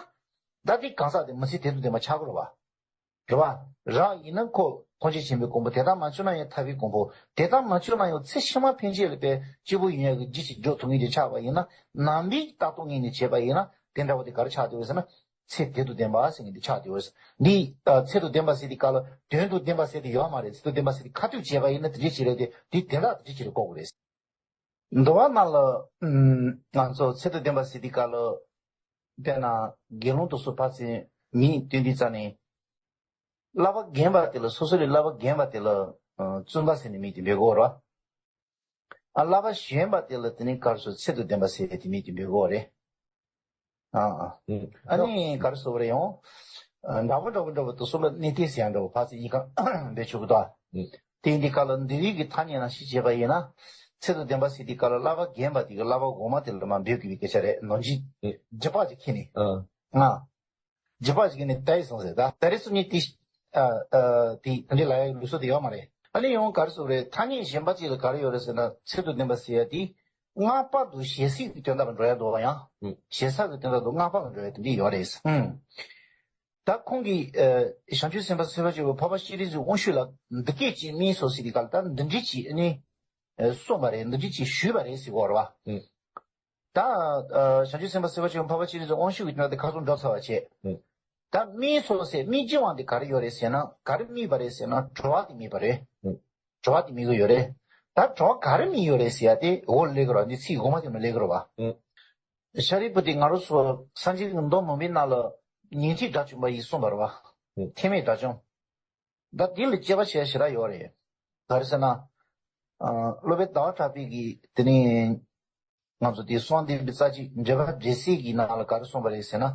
ད་དེ་གང་ཟག་དེ་མི་ཚེ་དོན་དང་ལྡན་པ་ཆགས་ཀྱི་རེད་བ། རེད་བ། རང་ཡིན་ན་ཁོ་ཐམས་ཅད་མཁྱེན་པའི་གོ་འཕང་། དེ་ལྟར་མ་བྱུང་ན་ཡང་ཐར་པའི་གོ་འཕང་། དེ་ལྟར་མ་བྱུང་ན་ཡང་ཚེ་ཕྱི་མ་ཕན་ཆད་ལ་པའི་སྐྱིད་པོ་ཡོང་ཡ་གི་རྒྱུ་ཅིག་སྒྲུབ་ཐུབ་མཁན་ཅིག་ཆགས་པ་ཡིན་ན། ནང་པའི་ལྟ་སྟངས་ངོས་ནས་བྱས་པ་ཡིན་ན་དེ་འདྲ་བོ་དེ་ག་རེ་ཆགས་འདུག་ཟེར་ན། ཚེ་དོན་དང་ལྡན་པ་ཟེར་མཁན་དེ་ཆགས་བསྡད་ཡོད། འདི་ཨ་ཚེ་དང་ལྡན་པ་ཟེར་དུས་སྐབས་ལ་དོན་དང་ལྡན་པ་ཟེར་དེ་ཡོད་མ་རེད། ཚེ་དང་ལྡན་པ་ཟེར་དེ་ཁ་ཐུག་བྱས་པ་ཡིན་ན་དེ་འདྲ་ཞིག་རེད་དེ། དེ་དེ་འདྲ་དེ་འདྲ་ཞིག་རེད་གོ་དགོས་རེད། འདུལ་བ་ནང་ལ་ཨུམ་ང་ཚོ་ཚེ་དང་ལྡན་པ་ཟེར་དུས་སྐབས་ལ་དཔེར་ན་དགེ་སློང་དུ་སུ་ཕར་ཚུར་མིང་བཏོན་དུས་ཙམ་ནས་བསླབ་པ་རྒན་པ་དེ་ལ་སོ་སོ་ལས་བསླབ་པ་རྒན་པ་དེ་ལ་ཨ་བཙུན་པ་ཟེར་ནས་མིང་དེ་འབོད་དགོས་རེད་བ། ཨ་བསླབ་པ་གཞོན་པ་དེ་ལ་དེ་ནི་ག་རེ་ཟེར། ཚེ་དང་ལྡན་པ་ཟེར་དེ་མིང་དེ་འབོད་དགོས་རེད། ཨ་ཨ། ཨ་ནི་ག་རེ་ཟེར་བ་རེད་ཡང་། འདྲ་པོ་འདྲ་པོ་འདྲ་པོ་དུ་སུ་ལ་གནས་བརྟན་ཟེར་ཡང་འདྲ་པོ་ཕར་ཚུར་གཉིས་ཀ་འབོད་ཆོག་གི་འདུག་ཨ། དེ་ཡིན་དུས་སྐབས་ལ་འདུལ་བའི་གི་ཐ་སྙད་ནང་བཞིན་བྱས་པ་ཡིན་ན། ཚེ་དང་ལྡན་པ་ཟེར་དུས་སྐབས་ལ་བསླབ་པ་རྒན་པ་དེ་གི་བསླབ་པ་འོག་མ་དེ་ལ་མ་འབོད་དགོས་པའི་སྐད་ཆ་རེད། ནང་བཞིན་རྗེས་དཔག་ཅིག་ཁྱེར་ནས། ཨ། ང་། རྗེས་དཔག་ཅིག་ནི་ད་ཡིན་སོང་ཟེར། ད་ད་རེས་སུ་ཉིད་དེ། ཨ་ཨ་དེ་དེ་འདྲའི་ལབ་ཡག་ལུགས་སྲོལ་དེ་ཡོད་མ་རེད། ཨ་ནི་ཡང་ག་རེ་ཟེར་རེད། ཐ་སྙད་གཞན་པ་ཅིག་ལ་ག་རེ་ཡོད་རེད་ཟེར་ན། ཚེ་དང་ལྡན་པ་ཟེར་ཡ་དེ་སྔགས་པ་དང་ཞལ་ཟས་ཀྱི་དོན་དག་ལ་འགྲོ་ཡ་འདུག་བ། ཡང་ཞལ་ཟས་ཀྱི་དོན་དག་དང་སྔགས་པ་ལ་འགྲོ་ཡ་དེ་འདྲ་ཡོད་རེད། ཨུམ། ད་ཁོང་གིས་ཨ་བྱང་ཆུབ་སེམས་དཔའ་སེམས་དཔའ་ཆེན་པོ་འཕགས་པ་སྤྱན་རས་གཟིགས་དབང་ཕྱུག་ལ་འདི་སྐད་ཅེས་སྨྲས་སོ་ཟེར་དུས་སྐབས་ལ། ད་འདི་འདྲ་ཅིག་ཨ་ནི་ཨ་གསུངས་པ་རེད། འདི་འདྲ་ཅིག་ཞུས་པ་རེད་ཟེར་གྱི་ཡོད་རེད་བ། ཨུམ། ད་ཨ་བྱང་ཆུབ་སེམས་དཔའ་སེམས་དཔའ་ཆེན་པོ་འཕགས་པ་སྤྱན་རས་གཟིགས་དབང་ཕྱུག་གི་དོན་དེ་ཁ་སང་འགྲོ་ཚར་བ་བྱས། ཨུམ། ད་སྨྲས་སོ་ཟེར། སྨྲས་ཀྱི་དབང་དེ་ག་རེ་ཡོད་རེད་ཟེར་ན། ག་རེ་སྨྲས་པ་རེད་ཟེར་ན། དྲི་བ་དེ་སྨྲས་པ་རེད། ཨུམ། དྲི་བ་དེ་སྨྲས་ཀྱི་ཡོད་རེད། ད་དྲི་བ་ག་རེ་སྨྲས་ཡོད་རེད་ཟེར་ཡ་དེ་འོག་ལ་སླེབས་ཀྱི་རེད་བ། འདི་ཚིག་འོག་མ་དེ་ནང་སླེབས་ཀྱི་རེད་བ། ཨུམ། ཤཱ་རིའི་བུ་དེ་ང་རང་ཚོ་སངས་རྒྱས་ཀྱི་མདོ་མང་པོའི་ནང་ལ་ ཉན་ཐོས་དགྲ་བཅོམ་པ་ཡིས་གསུངས་པ་རེད་བ། ཨེ། ཐེག་དམན་དགྲ་བཅོམ། ད་འདི་ལ་དཔྱད་པ་བྱེད་ཡ་ཞེ་དྲག་ཡོད་རེད། ག་རེ་ཟེར་ན། ཨ། སློབ་དཔོན་ཟླ་བ་གྲགས་པས་ཀྱིས་དེ་ནས་ང་ཚོ་དེ་གསང་བདེན་པའི་རྩ་ཆེ་འགྲེལ་པ་འགྲེལ་གསེར་གྱི་ནང་ལ་ག་རེ་གསུངས་པ་རེད་ཟེར་ན།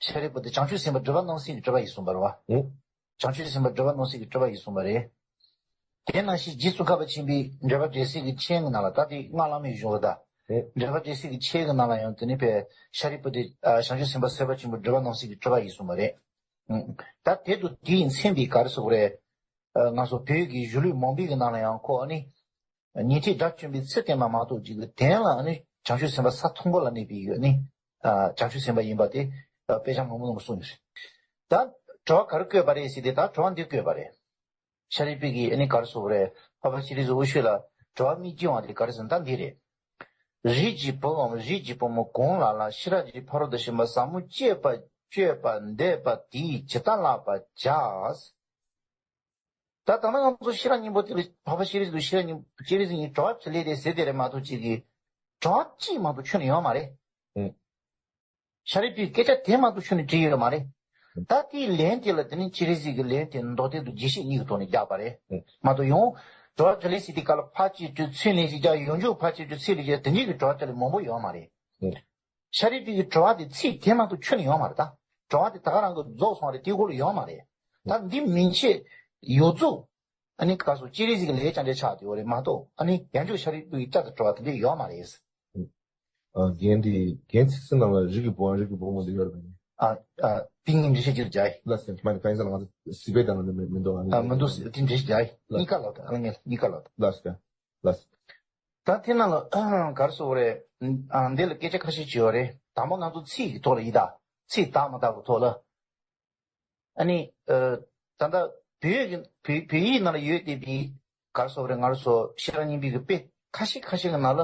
ཤཱ་རིའི་བུ་དེ་བྱང་ཆུབ་སེམས་དཔའ་སྒྲིབ་པ་རྣམ་སེལ་གྱི་སྤྲུལ་པ་ཡིས་གསུངས་པ་རེད་བ། ཨེ། བྱང་ཆུབ་སེམས་དཔའ་སྒྲིབ་པ་རྣམ་སེལ་གྱི་སྤྲུལ་པ་ཡིས་གསུངས་པ་རེད། དེ་ནང་བཞིན་རྗེ་ཙོང་ཁ་པ་ཆེན་པོའི་འགྲེལ་པ་འགྲེལ་གསེར་གྱི་མཆན་གྱི་ནང་ལ། ད་དེ་སྔགས་བླ་མེད་གཞུང་ལ་ད། ཨེ། འགྲེལ་པ་འགྲེལ་གསེར་གྱི་མཆན་གྱི་ནང་ལ་ཡང་དེ་ནི་པའི་ཤཱ་རིའི་བུ་དེ་ཨ་བྱང་ཆུབ་སེམས་དཔའ་སེམས་དཔའ་ཆེན་པོ་སྒྲིབ་པ་རྣམ་སེལ་གྱི་སྤྲུལ་པ་ཡིས་གསུངས་པ་རེད། ཨང་། ད་དེ་དུ་དེ་ཡི་མཚན་པའི་ག་རེ་ཟེར་དགོས་རེད། ཨ། ང་ཚོ་བོད་ཀྱི་གཞུང་ལུགས་མང་པོའི་གི་ནང་ལ་ཡང་ཁོ་ཨ་ནི། ཉན་ཐོས་དགྲ་བཅོམ་པའི་ཚུལ་བསྟན་པ་མ་གཏོགས་ཅིག་གི་དོན་ལ་ཨ་ནི་བྱང་ཆུབ་སེམས་དཔའ་ས་མཐོན་པོ་ལ་གནས་པའི་ཡོད་ནི། ཨ། བྱང་ཆུབ་སེམས་དཔའ་ཡིན་པ་དེ་དཔེ་ཆ་མང་པོ་ནང་གསུངས་ཡོད་རེད། ད་དྲི་བ་ག་རེ་བཀོད་པ་རེད་ཟེར་ཏེ། ད་དྲི་བ་འདི་བཀོད་པ་རེད། ཤཱ་རིའི་བུ་གིས་ཨ་ནི་ག་རེ་ཟེར་དགོས་རེད། འཕགས་པ་སྤྱན་རས་གཟིགས་དབང་ཕྱུག་ལ་དྲི་བ་དམིགས་ཀྱི་ཡོང་བ་དེ་ག་རེ་ཟེར་ན་ད་འདི་རེད། རིགས་ཀྱི་བུའམ་རིགས་ཀྱི་བུ་མོ་གང་ལ་ལ་ཤེས་རབ་ཀྱི་ཕ་རོལ་ཏུ་ཕྱིན་པ་ཟབ་མོ་སྤྱད་པ་སྤྱོད་པ་འདོད་པ་དེས་ཇི་ལྟར་བསླབ་པར་བྱ། ད་ད་ནང་ང་ཚོ་ཤེས་རབ་སྙིང་པོ་དེ་ལ་འཕགས་པ་སྤྱན་རས་གཟིགས་ཤེས་རབ་སྙིང་སྤྱན་རས་གཟིགས་ཀྱིས་དྲི་བ་དྲིས་ལན་དེ་ཟེར་དེ་རེད་མ་གཏོགས་ཅིག་གིས་དྲི་བ་གཅིག་མ་གཏོགས་ཁྱོན་ནས་ཡོད་མ་རེད། ཨེ། ཤཱ་རིའི་བུས་སྐད་ཆ་དེ་མ་གཏོགས་ཁྱོན་ནས་དྲིས་ཡོད་མ་རེད། ཨེ། ད་དེའི་ལན་དེ་ལ་དེ་ནི་སྤྱན་རས་གཟིགས་ཀྱི་ལན་དེ་མདོ་སྡེ་དང་རྒྱས་བཤད་གཉིས་ཀྱི་ཐོག་ནས་བརྒྱབ་པ་རེད། ཨེ། མ་གཏོགས་ཡང་དྲི་བ་དྲིས་ལན་ཟེར་དུས་སྐབས་ལ་ཕར་གཅིག་དྲིས་ཚུར་ལན་ཞིག་རྒྱག་ཡང་བསྐྱར་ཕར་གཅིག་དྲིས་ཚུར་ལན་རྒྱག་དེ་འདྲའི་གི་དྲི་བ་དྲིས་ལན་མང་པོ་ཡོད་མ་རེད། ཨེ། ཤཱ་རིའི་བུ་གི་དྲི་བ་དེ་ཚིག་དེ་མ་གཏོགས་ཁྱོན་ནས་ཡོད་མ་རེད་ད། དྲི་བ་དེ་ད་ག་རང་གི་རྫོགས་སོང་རེད། དེའི་སྐོར་ལ་ཡོད་མ་རེད། ད་འདི་མན་ཆད་ཡོད་ཚུལ། ཨ་ནི་ག་སོ་སྤྱན་རས་གཟིགས་ཀྱི་ལས་ཀྱང་འདྲ་ཆགས་ཡོད་རེད་མ་གཏོགས། ཨ་ནི་ཡང་བསྐྱར་ཤཱ་རིའི་བུ་གི་བསྐྱར་དུ་དྲི་བ་དེ་འདྲ་ཡོད་མ་རེད། ཨ། རྒན་དེ་རྒན་ཚིག་ཚིག་ནང་ལ་རིགས་ཀྱི་བུའམ་རིགས་ཀྱི་བུ་མོ་དེ་ཡོད་རེད་པས། ཨ། ཨ། དེ་ངས་འགྲེལ་བཤད་ཅིག་རྒྱག་ཡིན། ལགས་སེ། མ་ནི་གང་ཡིན་ཟེར་ན་ང་ཚོ་སྲིད་པའི་དང་ལ་མི་མི་འདུག་ཨ། མི་འདུག་དེ་འགྲེལ་བཤད་རྒྱག་ཡིན། ལགས། གཉིས་ཀ་ལབ་དང་། ཨ། ངས་གཉིས་ཀ་ལབ་དང་། ལགས་སེ། ལགས། ད་དེ་ནང་ལ་ག་རེ་ཟེར་དགོས་རེད། ཨ། འདི་ལ་སྐད་ཆ་ཁ་ཤས་ཅིག་ཡོད་རེད། དང་པོ་ང་ཚོ་ཚིག་གི་ཐོག་ལ་ཡིན་ད། ཚིག་དག་མ་དག་གི་ཐོག་ལ། ཨ་ནི། ཨ། ད་ལྟ་བོད་ཀྱི་བོད་བོད་ཡིག་ནང་ལ་ཡོད་བསྡད་པའི་ག་རེ་ཟེར་དགོས་རེད། ང་རང་ཚོ་ཤེས་རབ་སྙིང་པོའི་གི་དཔེ་ཁ་ཤས་ཁ་ཤས་ཀྱི་ནང་ལ་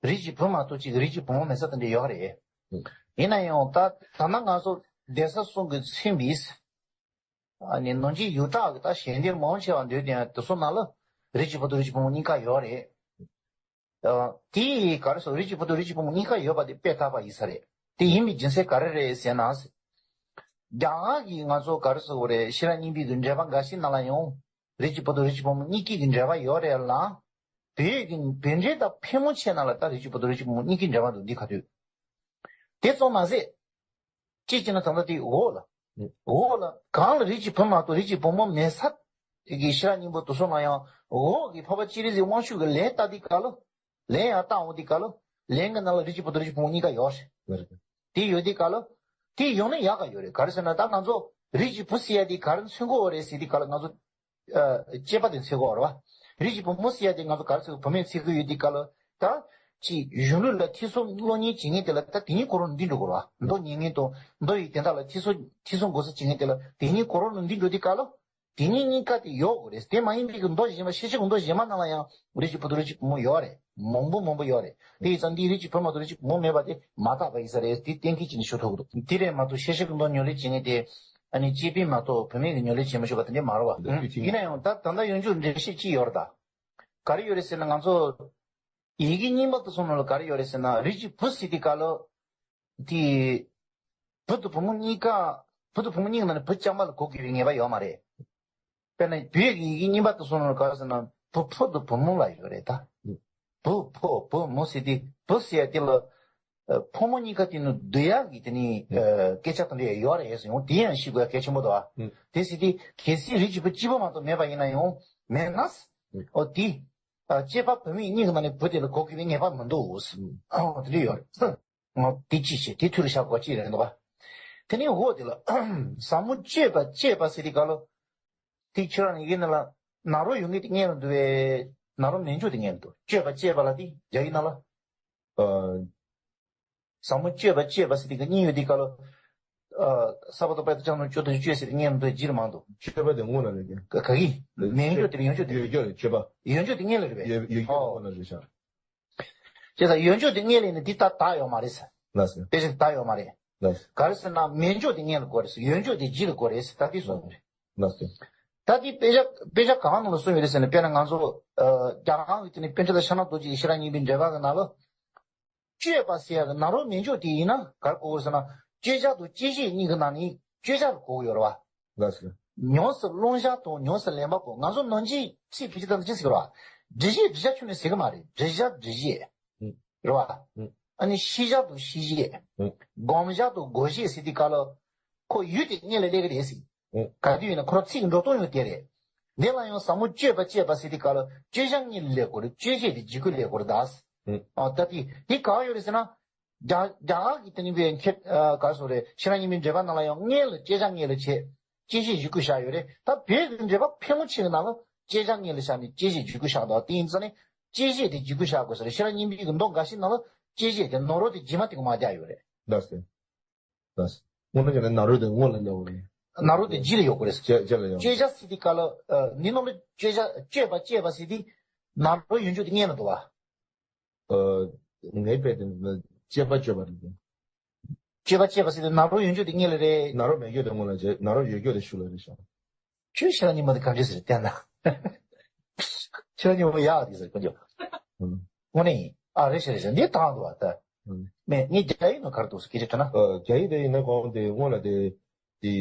རིགས་ཀྱི་བུ་མ་གཏོགས་ཅིག་རིགས་ཀྱི་བུ་མོ་མེད་ས་དེ་འདྲ་ཡོད་རེད། ཡིན་ན་ཡང་ད་ད་ལྟ་ང་ཚོ་གདན་ས་གསུམ་གྱིས་མཚོན་པའི། ཨ་ནི་ནང་ཆོས་ཡོངས་གྲགས་ཀྱི་ད་ཞལ་འདེབས་མང་ཆེ་བ་འདོད་དེ་དེ་ཚོ་ནང་ལ་རིགས་ཀྱི་བུ་དང་རིགས་ཀྱི་བུ་མོ་གཉིས་ཀ་ཡོད་རེད། ཨ། དེ་ག་རེ་ཟེར། རིགས་ཀྱི་བུ་དང་རིགས་ཀྱི་བུ་མོ་གཉིས་ཀ་ཡོད་པ་དེ་དཔེ་དག་པ་ཡིན་ས་རེད། དེ་ཡིན་པའི་རྒྱུ་མཚན་ག་རེ་རེད་ཟེར་ན། རྒྱ་གར་གྱི་ང་ཚོ་ག་རེ་ཟེར་དགོས་རེད། ཤེས་རབ་སྙིང་པོའི་གི་འགྲེལ་པ་འགའ་ཞིག་ནང་ལ་ཡང་རིགས་ཀྱི་བུ་དང་རིགས་ཀྱི་བུ་མོ་གཉིས་ཀའི་གི་འགྲེལ་པ་ཡོད་རེད་ལ། བོད་ཀྱི་བོད་འགྲེལ་དང་ཕལ་མོ་ཆེ་ནང་ལ་ད་རིགས་ཀྱི་བུ་དང་རིགས་ཀྱི་བུ་མོ་གཉིས་ཀའི་འགྲེལ་པ་འདུག་འདི་ག་དུས། དེ་ཙམ་མ་ཟད། གཅིག་བྱས་ན་ད་ལྟ་དེ་འོག་ལ། ཨེ། འོག་ལ་གང་ལ་རིགས་ཀྱི་བུ་མ་གཏོགས་རིགས་ཀྱི་བུ་མོ་མེད་ས་གི་ཤེས་རབ་སྙིང་པོ་དེ་ཚོ་ནང་ཡང་འོག་གི་འཕགས་པ་སྤྱན་རས་གཟིགས་དབང་ཕྱུག་གི་ལན་བལྟ་དུས་སྐབས་ལ། ལན་ཡང་བལྟ་འོང་དུས་སྐབས་ལ། ལན་གྱི་ནང་ལ་རིགས་ཀྱི་བུ་དང་རིགས་ཀྱི་བུ་མོ་གཉིས་ཀ་ཡོད་རེད། ཡོད་རེད། དེ་ཡོད་དུས་སྐབས་ལ། དེ་ཡོང་ན་ཡག་ག་ཡོད་རེད། ག་རེ་ཟེར་ན་ད་ང་ཚོ་རིགས་ཀྱི་བུ་ཟེར་ཡ་དེ་ག་རེ་མཚོན་གྱི་ཡོད་རེད་ཟེར་དུས་སྐབས་ལ་ང་ཚོ། ཨ། སྐྱེས་པ་དེ་མཚོན་གྱི་ཡོད་རེད་བ། རིགས་ཀྱི་བུ་མོ་ཟེར་ཡ་དེ་ང་ཚོ་ག་རེ་ཟེར། བུད་མེད་མཚོན་གྱི་ཡོད་དུས་སྐབས་ལ། ད་ཅིག་གཞུང་ལུགས་ལ་ཐོས་བསམ་སློབ་གཉེར་བྱེད་མཁན་དེ་ལ་ད་དེ་ཉིད་ཁོ་རང་འདི་འགྲོ་དགོས་རེད་བ། མདོ་ཉན་མཁན་དང་མདོ་ཡི་དོན་དག་ལ་ཐོས་བསམ་ཐོས་བསམ་དགོས་ས་བྱེད་མཁན་དེ་ལ་དེ་ཉིད་ཁོ་རང་འདི་འགྲོ་དུས་སྐབས་ལ། དེ་ཉིད་གཉིས་ཀ་དེ་ཡོད་དགོས་རེད། དེ་མ་ཡིན་པའི་གི་མདོ་གཞན་པ་ཤེར་ཕྱིན་གྱི་མདོ་གཞན་པ་ནང་ལ་ཡང་རིགས་ཀྱི་བུ་དང་རིགས་ཀྱི་བུ་མོ་ཡོད་རེད། མང་པོ་མང་པོ་ཡོད་རེད། དེ་ཡིན་ཙང་འདིའི་རིགས་ཀྱི་བུ་མ་གཏོགས་རིགས་ཀྱི་བུ་མོ་མེད་པ་དེ་མ་དག་པ་ཡིན་ས་རེད། དེ་གཏན་འཁེལ་བྱས་ནས་ཞུ་ཐུབ་ཀྱི་འདུག་དེ་རེད་མ་གཏོགས་ཤེར་ཕྱིན་གྱི་མདོ་ཉམས་ལེན་བྱེད་མཁན་དེ་ཨ་ནི་སྐྱེས་པས་མ་གཏོགས་བུད་མེད་ཀྱིས་ཉམས་ལེན་བྱེད་མི་ཆོག་པ་དེ་འདྲ་མ་རེད་བ། ཡིན་ན་ཡང་ད་ད་ལྟ་ཡོན་ཆོད་འགྲེལ་བཤད་ཅིག་ཡོད་རེད་ད། ག་རེ་ཡོད་རེད་ཟེར་ན་ང་ཚོ་ཡི་གེ་རྙིང་པ་དེ་ཚོ་ནང་ལ་ག་རེ་ཡོད་རེད་ཟེར་ན་རིགས་ཀྱི་བུ་ཟེར་དུས་སྐབས་ལ། དེ། བུ་དང་བུ་མོ་གཉིས་ཀ། བུ་དང་བུ་མོ་གཉིས་ཀྱི་ནང་ནས་བུ་རྐྱང་པ་ལ་གོ་དགོས་པའི་ངེས་པ་ཡོད་མ་རེད། དཔེར་ན་བོད་ཀྱི་ཡི་གེ་རྙིང་པ་དེ་ཚོ་ནང་ལ་ག་རེ་ཟེར་ན་བུ་ཕོ་དང་བུ་མོ་ལ་ཡོད་རེད་ད། བུ་ཕོ་བུ་མོ་ཟེར་དུས་བུ་ཟེར་ཡ་དེ་ལ། ཨ། ཕོ་མོ་གཉིས་ཀ་དེ་ནི་བསྡུ་ཡག་གི་དེ་ནི། ཨ། སྐད་ཆ་དེ་འདྲ་ཡོད་རེད་ཟེར། འོ་དེ་ཡང་ཤེས་དགོས་གལ་ཆེན་པོ་འདུག་ཨ། དེ་ཟེར་དུས་གལ་སྲིད་རིགས་ཀྱི་བུ་གཅིག་པོ་མ་གཏོགས་མེད་པ་ཡིན་ན་ཡང་མེད་ན། འོ་དེ། ཨ། སྐྱེས་པ་བུད་མེད་གཉིས་ཀྱི་ནང་ནས་བུ་དེ་ལ་གོ་དགོས་པའི་ངེས་པ་མི་འདུག་འོ་དེ་འདྲ་ཡོད་རེད། འོ་དེ་གཅིག་བྱས་དེ་ཐུགས་ལ་བཞག་དགོས་གཅིག་རེད་འདུག་ག་དེ་ནས་འོག་དེ་ལ་ཟབ་མོ་སྤྱོད་པ་སྤྱད་པ་ཟེར་དུས་སྐབས་ལ། དེ་ཁྱེད་རང་ཡི་གེ་ནང་ལ་ན་རོ་ཡོད་མཁན་དེ་སྔོན་ལ་འདུག་པས། ན་རོ་མེད་འཇོག་དེ་སྔོན་ལ་འདུག་སྤྱོད་པ་སྤྱད་པ་ལ་དེ་རྒྱ་ཡིག་ནང་ལ། ཨ། ཟབ་མོ་སྤྱོད་པ་སྤྱད་པ་ཟེར་དུས་སྐབས་གཉིས་ཡོད་དུས་སྐབས་ལ། ཨ། ས་བ་ཏ་པ་ཏ་ཅ་ན་སྤྱོད་དུ་སྤྱོད་ཟེར་དུས་སྔོན་ལ་འདུག་སྤྱིར་མང་འདུག་སྤྱོད་པ་དེ་སྔོན་ལ་རེད་ཀྱང་། ག་ག་གི་མེད་འཇོག་དེ་ཡོད་འཇོག་དེ། ཡོད་འཇོག་རེད་སྤྱོད་པ། ཡོད་འཇོག་དེ་སྔོན་ལ་རེད་པས། ཡོད་ཡོད་འཇོག་ཨོ། སྔོན་ལ་རེད་ཤག་བྱས་ཙང་ཡོད་འཇོག་དེ་སྔོན་ལ་ཡིན་ན་འདི་ལྟ་ད་ཡོད་མ་རེད་ཟེར། ལགས་སོ། དཔེ་ཆ་ད་ཡོད་མ་རེད། ལགས་སོ། ག་རེ་ཟེར་ན་མེད་འཇོག་དེ་སྔོན་ལ་དགོས་རེད་ཟེར། ཡོད་འཇོག་དེ་རྗེས་ལ་དགོས་རེད་ཟེར། ད་དེ་གསུངས་རེད། ལགས་སོ། ད་དེ་དཔེ་ཆ་དཔེ་ཆ་གང་ནང་ལ་གསུངས་ཡོད་རེད་ཟེར་ན། དཔེར་ན་ང་ཚོ་ཨ་རྒྱ་གར་གྱི་དེ་ནི་པཎ་ཌི་ཏ་ཤཱཀྱ་རྡོ་རྗེ་ཡི་ཤེས་རབ་སྙིང་པོའི་འགྲེལ་པ་གི་ནང་ལ། སྤྱོད་པ་ཟེར་ཡག་གི་ན་རོ་མེད་འཇོག་དེ་ཡིན་ན་ག་རེ་གོ་དགོས་ཟེར་ན། བཅད་བྱ་དང་བཅད་བྱེད་གཉིས་ཀྱི་ནང་ནས་བཅད་བྱ་ལ་གོ་གི་ཡོད་རེད་བ། ལགས་སོ། ཉམས་སུ་བླང་བྱ་དང་ཉམས་སུ་ལེན་པ་གོ། ང་ཚོ་ནང་ཆོས་ཚིག་ཕལ་ཆེར་ད་ཅི་ཟེར་གི་རེད་བ། སྒྲིག་བྱེད་སྒྲིག་བྱ་ཁྱོན་ནས་ཟེར་གི་མ་རེད། སྒྲིག་བྱ་སྒྲིག་བྱེད། ཨུ། རེད་བ། ཨུ། ཨ་ནི་ཤེས་བྱ་དང་ཤེས་བྱེད། ཨུ། སྒོམ་བྱ་དང་སྒོམ་བྱེད་ཟེར་དུས་སྐབས་ལ། ཁོ་ཡུལ་དེ་སྔོན་ལ་སླེབས་ཀྱི་རེད་ཟེར། ཨུ། ག་དུས་ཡིན་ན་ཁོ་རང་ཚིག་གི་འགྲོ་སྟངས་ཡང་དེ་རེད། འདི་ལ་ཡང་ཟབ་མོ་སྤྱོད་པ་སྤྱད་པ་ཟེར་དུས་སྐབས་ལ་སྤྱོད་བྱ་སྔོན་ལ་སླེབས་དགོས་རེད། སྤྱོད་བྱེད་དེ་རྗེས་ཁོ་སླེབས་དགོས་རེད་ད། ཨུ། ཨ་ད་དེ་དེ་ག་བ་ཡོད་རེད་ཟེར་ན། རྒྱ་རྒྱ་གར་གྱི་དེ་ནི་བའི་མཁས་ཨ་ག་སོ་རེད། ཤེས་རབ་སྙིང་པོའི་འགྲེལ་པ་ནང་ལ་ཡང་སྔོན་ལ་བཅད་བྱ་སྔོན་ལ་བྱས། བཅད་བྱེད་རྗེས་ཁོ་བཞག་ཡོད་རེད། ད་བོད་ཀྱི་འགྲེལ་པ་ཕལ་མོ་ཆེ་གི་ནང་ལ་བཅད་བྱ་སྔོན་ལ་བཞག་ནས་བཅད་བྱེད་རྗེས་ཁོ་བཞག་འདུག་དེ་ཡིན་ཙང་ནི་བཅད་བྱེད་དེ་རྗེས་ཁོ་བཞག་དགོས་ས་རེད། ཤེས་རབ་སྙིང་པོའི་གི་མདོ་འགའ་ཞིག་ནང་ལ་བཅད་བྱེད་དེ་ནོར་རོ་དེ་རྗེས་མ་དེ་གོ་མ་རྒྱག་ཡོད་རེད། ལགས་སོ། ལགས་སོ། དངོས་གནས་བྱས་ན་ནོར་རོ་དེ་སྔོན་ལ་སླེབས་ཡོད་རེད། ནོར་རོ་དེ་རྗེས་ལ་ཡོད་དགོས་རེད། རྗེས་རྗེས་ལ་ཡོད། བཅད་བྱ་ཟེར་དུས་སྐབས་ལ་ཨ་འདི་ནང་ལ་བཅད་བྱ་སྤྱོད་པ་སྤྱད་པ་ཟེར་དུས་ནོར་རོ་ཡོད་རྒྱུ་དེ་སྔོན་ལ་འདུག་བ། ཨ། ངའི་དཔེ་དེ་ནི་སྤྱད་པ་སྤྱོད་པ་རེད། སྤྱད་པ་སྤྱད་པ་ཟེར་ཏེ་ནོར་རོ་ཡོད་རྒྱུ་དེ་སྔོན་ལ་རེད། ནོར་རོ་མེད་རྒྱུ་དེ་སྔོན་ལ་རེད། ནོར་རོ་ཡོད་རྒྱུ་དེ་ཤུལ་ལ་རེད་ཤག་ཁྱོད་ཤེས་རབ་སྙིང་པོ་དེ་ག་འདྲས་ཟེར་བསྟན་ན། ཤེས་རབ་སྙིང་པོ་ཡག་དེ་ཟེར་ཁོ་ཚོ། ཨུམ། དངོས་གནས་ཡིན། ཨ་རེད་ཤག་རེད་ཤག་འདི་དང་འདུག་བ་ད། ཨུམ། མེད་ངས་རྒྱ་ཡིག་ནང་ག་རེ་འདུག་ཟེར་སྐད་ཆ་དྲིས་ན། ཨ་རྒྱ་ཡིག་དེ་ཡིན་ན་ཁོང་དེ་སྔོན་ལ་དེ་དེ།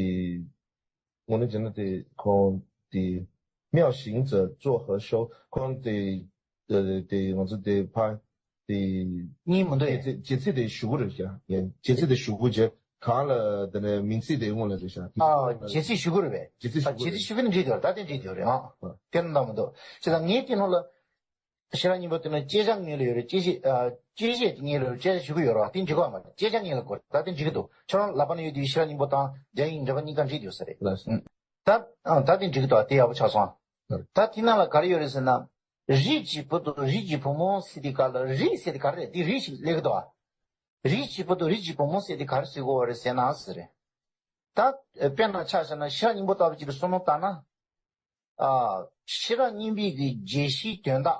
དངོས་གནས་བྱས་ན་དེ་ཁོང་དེ་妙行者作何修ཁོང་དེ་དེ་ང་ཚོ་དེ་ཕ་དེ་གཉིས་མི་འདུག་ཡ། རྗེས་ཚིག་རྗེས་ཚིག་དེ་ཞུ་གི་རེད་ཤག་ཡ་རྗེས་ཚིག་དེ་ཞུ་གི་རྗེས་གང་ལ་དེ་ནས་མིང་ཚིག་དེ་སྔོན་ལ་རེད་ཤག་ཨ་རྗེས་ཚིག་ཞུ་གི་རེད་པས། རྗེས་ཚིག་ཞུ་གི་རེད། རྗེས་ཚིག་ཞུ་གི་ནི་འགྲིག་འདུག་ད་དེ་འགྲིག་འདུག་རེད་ཨང་། དེ་ནི་འདང་མི་འདུག་བྱས་ཙང་ངས་དེ་ནང་ལ། ཤེས་རབ་སྙིང་པོ་དེ་ནི་བཅད་བྱ་སྔོན་ལ་ཡོད་རེད། བཅད་བྱེད་ཨ་བཅད་བྱེད་དེ་སྔོན་ལ་ཡོད་རེད། བཅད་བྱ་ཞུ་གི་ཡོད་རེད་བ། དེ་འགྲིག་གི་ཡོད་མ་རེད། བཅད་བྱ་སྔོན་ལ་དགོས་རེད། ད་དེ་འགྲིག་གི་འདུག་ཁྱོད་རང་ལག་པ་ན་ཡོད་དུས་ཤེས་རབ་སྙིང་པོ་དང་རྒྱ་ཡིག་འགྲེལ་པ་གཉིས་ཀ་འགྲིག་ཡོད་ས་རེད། ལགས་སོ། ད་ཨ་ད་དེ་འགྲིག་གི་འདུག་དེ་ཡག་པོ་ཆགས་སོང་། ད་དེ་ནང་ལ་ག་རེ་ཡོད་རེད་ཟེར་ན། རིགས་ཀྱི་བུ་དང་རིགས་ཀྱི་བུ་མོ་ཟེར་དུས་སྐབས་ལ་རིགས་ཟེར་དེ་ག་རེ་རེད། དེ་རིགས་ཤིག་སླེབས་གི་འདུག་ཨ། རིགས་ཀྱི་བུ་དང་རིགས་ཀྱི་བུ་མོ་ཟེར་དེ་ག་རེ་ཟེར་གི་ཡོད་རེད་ཟེར་ན་ཟེར་རེད། ད་དཔེར་ན་ཆ་བཞག་ན་ཤེས་རབ་སྙིང་པོ་ལྟ་བུ་ཅིག་ཏུ་བསམ་བློ་བཏང་ན། ཨ། ཤེས་རབ་སྙིང་པོའི་གི་རྒྱས་བཤད་དོན་དག་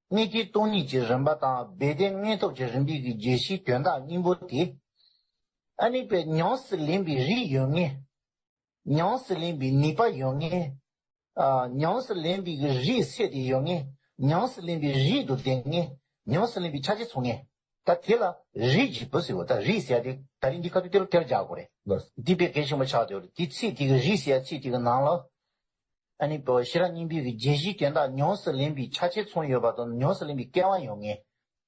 དངོས་བསྟན་སྟོང་ཉིད་ཀྱི་རིམ་པ་དང་སྦས་དོན་དངོས་སྟོབས་ཀྱི་རིམ་པའི་གི་རྒྱས་བཤད་དོན་དག་སྙིང་པོ་དེ། ཨ་ནི་པའི་ཉམས་སུ་ལེན་པའི་རིགས་ཡོད་མཁན། ཉམས་སུ་ལེན་པའི་ནུས་པ་ཡོད་མཁན། ཨ། ཉམས་སུ་ལེན་པའི་གི་རིགས་སད་དེ་ཡོད་མཁན། ཉམས་སུ་ལེན་པའི་རིགས་དང་ལྡན་མཁན། ཉམས་སུ་ལེན་པའི་ཆ་བྱད་ཚང་མཁན། ད་དེ་ལ་རིགས་ཀྱི་བུ་ཟེར་བ། ད་རིགས་ཟེར་ཡ་དེ་ད་རིང་འདི་ཁ་ཐུག་དེ་ལ་དེ་ལ་སྦྱར་དགོས་རེད། ལགས། འདི་དཔེ་གལ་ཆེན་པོ་ཆགས་བསྡད་ཡོད་རེད། དེ་ཚིག་དེ་གི་རིགས་ཟེར་ཡ་ཚིག་དེ་གི་ནང་ལ། ཨ་ནི་པོ་ཤེས་རབ་སྙིང་པོའི་གི་རྒྱས་བཤད་དོན་དག་ཉམས་སུ་ལེན་པའི་ཆ་བྱད་ཚང་ཡོད་པ་དང་ཉམས་སུ་ལེན་པའི་སྐལ་བ་ཡོད་མཁན།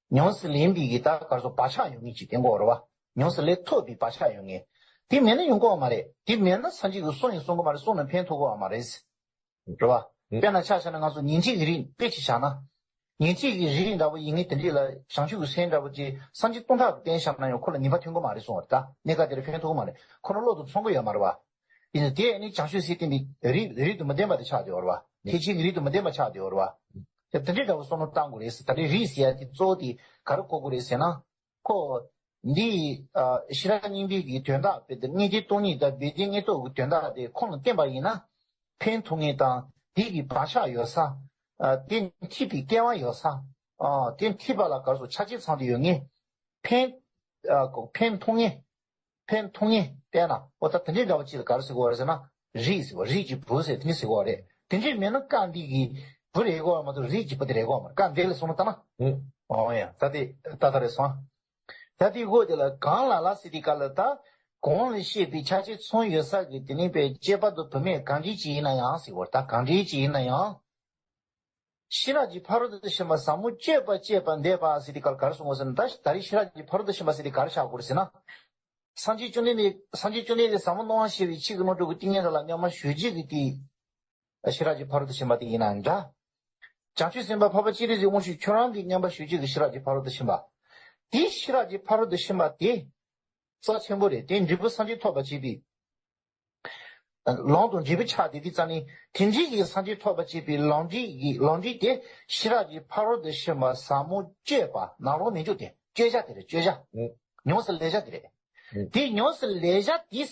ཉམས་སུ་ལེན་པའི་གི་ད་ག་རེ་ཟེར་བག་ཆགས་ཡོད་མཁན་ཅིག་དེ་དགོས་རེད་བ། ཉམས་སུ་ལེན་ཐུབ་པའི་བག་ཆགས་ཡོད་མཁན། དེ་མེད་ན་ཡོང་གི་ཡོད་མ་རེད། དེ་མེད་ན་སངས་རྒྱས་ཀྱིས་གསུངས་ཡང་གསུང་གི་མ་རེད། གསུངས་ན་ཕན་ཐོགས་ཀྱི་ཡོད་མ་རེད། རེད་བ། ཨུ། དཔེར་ན་ཆ་བཞག་ན་ང་ཚོ་ཉན་ཐོས་ཀྱི་རིགས་དཔེ་ཅིག་བཞག་ན། ཉན་ཐོས་ཀྱི་རིགས་འདྲ་བོ་ཡིན་ངེས་དེ་འདྲས་ལ་བྱང་ཆུབ་ཀྱི་སེམས་འདྲ་བོ་ཅིག་སངས་རྒྱས་སྟོང་ཕྲག་གིས་བསྟན་བཞག་ན་ཡང་ཁོ་ལ་ནུས་པ་ཐོན་གྱི་མ་རེད་གསུངས་པ་རེད། ད་གནས་སྐབས་དེར་ཕན་ཐོགས་ཀྱི་མ་རེད། ཁོ་རང་བློ་དང་མཚུངས་ཀྱི་ཡོད་མ་རེད་བ། ཡིན་ན་དེ་ནི་བྱང་ཆུབ་སེམས་བསྟན་པའི་རིགས་རིགས་དང་མི་ལྡན་པ་དེ་ཆགས་བསྡད་ཡོད་རེད་བ། ཐེག་ཆེན་གྱི་རིགས་དང་མི་ལྡན་པ་ཆགས་བསྡད་ཡོད་རེད་བ། དེ་དེ་འདྲས་འདྲ་བོ་བསམ་བློ་བཏང་དགོས་རེད་ཟེར། ད་རེས་རིགས་ཟེར་ཡ་དེ་གཙོ་བོ་དེ་ག་རེ་གོ་དགོས་རེད་ཟེར་ན། ཁོ། འདི། ཨ། ཤེས་རབ་སྙིང་པོའི་གི་དོན་དག་དཔེ་དེ་དངོས་བསྟན་སྟོང་ཉིད་དང་སྦས་དོན་དངོས་སྟོབས་ཀྱི་དོན་དག་དེ་ཁོང་ལ་བསྟན་པ་ཡིན་ན། ཕན་ཐོགས་ངེས་དང་དེ་གི་བག་ཆགས་ཡོད་ས། ཨ། དེ་འཐད་པའི་སྐལ་བ་ཡོད་ས། ཨ། དེ་འཐད་པ་ལ་ག་རེ་ཟེར་ཆ་བྱད་ཚང་དུ་ཡོད་ངེས། ཕན། ཨ། ཕན་ཐོགས་ངེས། ཕན་ཐོགས་ངེས་བལྟས་ན་འོ་ད་དེ་འདྲའི་འདྲ་བ་ཅིག་ལ་ག་རེ་ཟེར་དགོས་རེད་ཟེར་ན། རིགས་ཟེར་བ། རིགས་ཀྱི་བུ་ཟེར་དེ་འདྲ་ཟེར་དགོས་རེད། དེ་འདྲའི་མེད་ན་སྐབས་འདི་གི་བུ་རེད་དགོས་མ་གཏོགས་རིགས་ཀྱི་བུ་དེ་རེད་དགོས་མ་རེད། སྐབས་འདི་ལ་སོང་ན་ལྟ་ན། ཨུ། འོ་ཡ་ད་དེ་ཏག་ཏག་རེད་སོང་། ད་དེ་འོ་དེ་ལ་གང་ལ་ལ་ཟེར་དུས་སྐབས་ལ་ད་གོང་ལ་བཤད་པའི་ཆ་བྱད་ཚང་ཡོད་ས་གི་དེ་ནས་པའི་སྐྱེས་པ་དང་བུད་མེད་གང་འདྲ་ཅིག་ཡིན་ན་ཡང་ཟེར་བ། ད་གང་འདྲ་ཅིག་ཡིན་ན་ཡང་། ཤེས་རབ་ཀྱི་ཕ་རོལ་ཏུ་ཕྱིན་པ་ཟབ་མོ་སྤྱོད་པ་སྤྱད་པ་འདས་པ་ཟེར་དུས་སྐབས་ལ་ག་རེ་གསུང་དགོས་ཟེར་ན། ད་ད་རེས་ཤེས་རབ་ཀྱི་ཕ་རོལ་ཏུ་ཕྱིན་པ་ཟེར་དུས་ག་རེ་ཆགས་དགོས་རེད་ཟེར་ན། སངས་རྒྱས་བཅོམ་ལྡན་འདས། སངས་རྒྱས་བཅོམ་ལྡན་འདས་ཟབ་མོ་སྣང་བ་ཤེས་པའི་ཆོས་ཀྱི་བློ་གྲོས་ཀྱི་ཏིང་ངེ་འཛིན་ལ་མཉམ་པར་ཞུགས་བྱེད་ཀྱི་དེ། ཤེས་རབ་ཀྱི་ཕ་རོལ་ཏུ་ཕྱིན་པ་དེ་ཡིན་ན་འདྲ། བྱང་ཆུབ་སེམས་དཔའ་འཕགས་པ་སྤྱན་རས་གཟིགས་དབང་ཕྱུག་ཁྱོད་རང་གིས་མཉམ་པར་ཞུགས་བྱེད་ཀྱི་ཤེས་རབ་ཀྱི་ཕ་རོལ་ཏུ་ཕྱིན་པ། དེ་ཤེས་རབ་ཀྱི་ཕ་རོལ་ཏུ་ཕྱིན་པ་དེ། རྩ་ཆེན་པོ་རེད། དེ་འབྲས་བུ་སངས་རྒྱས་ཐོབ་པར་བྱེད་པའི་ལམ་དང་འབྲས་བུ་ཆགས་ཏེ། དེ་ཙང་ནི་དེ་འདྲའི་གི་སངས་རྒྱས་ཐོབ་པར་བྱེད་པའི་ལམ་འབྲས་ཀྱི་ལམ་འབྲས་དེ་ཤེས་རབ་ཀྱི་ཕ་རོལ་ཏུ་ཕྱིན་པ་ཟབ་མོ་སྤྱོད་པ། ནང་ལོགས་མི་འཇུག་སྟེ་སྤྱོད་བྱ་དེ་རེད། སྤྱོད་བྱ། ཨུ། ཉམས་སུ་ལེན་བྱ་དེ་རེད། ཨུ། དེ་ཉམས་སུ་ལེན་བྱ་དེ་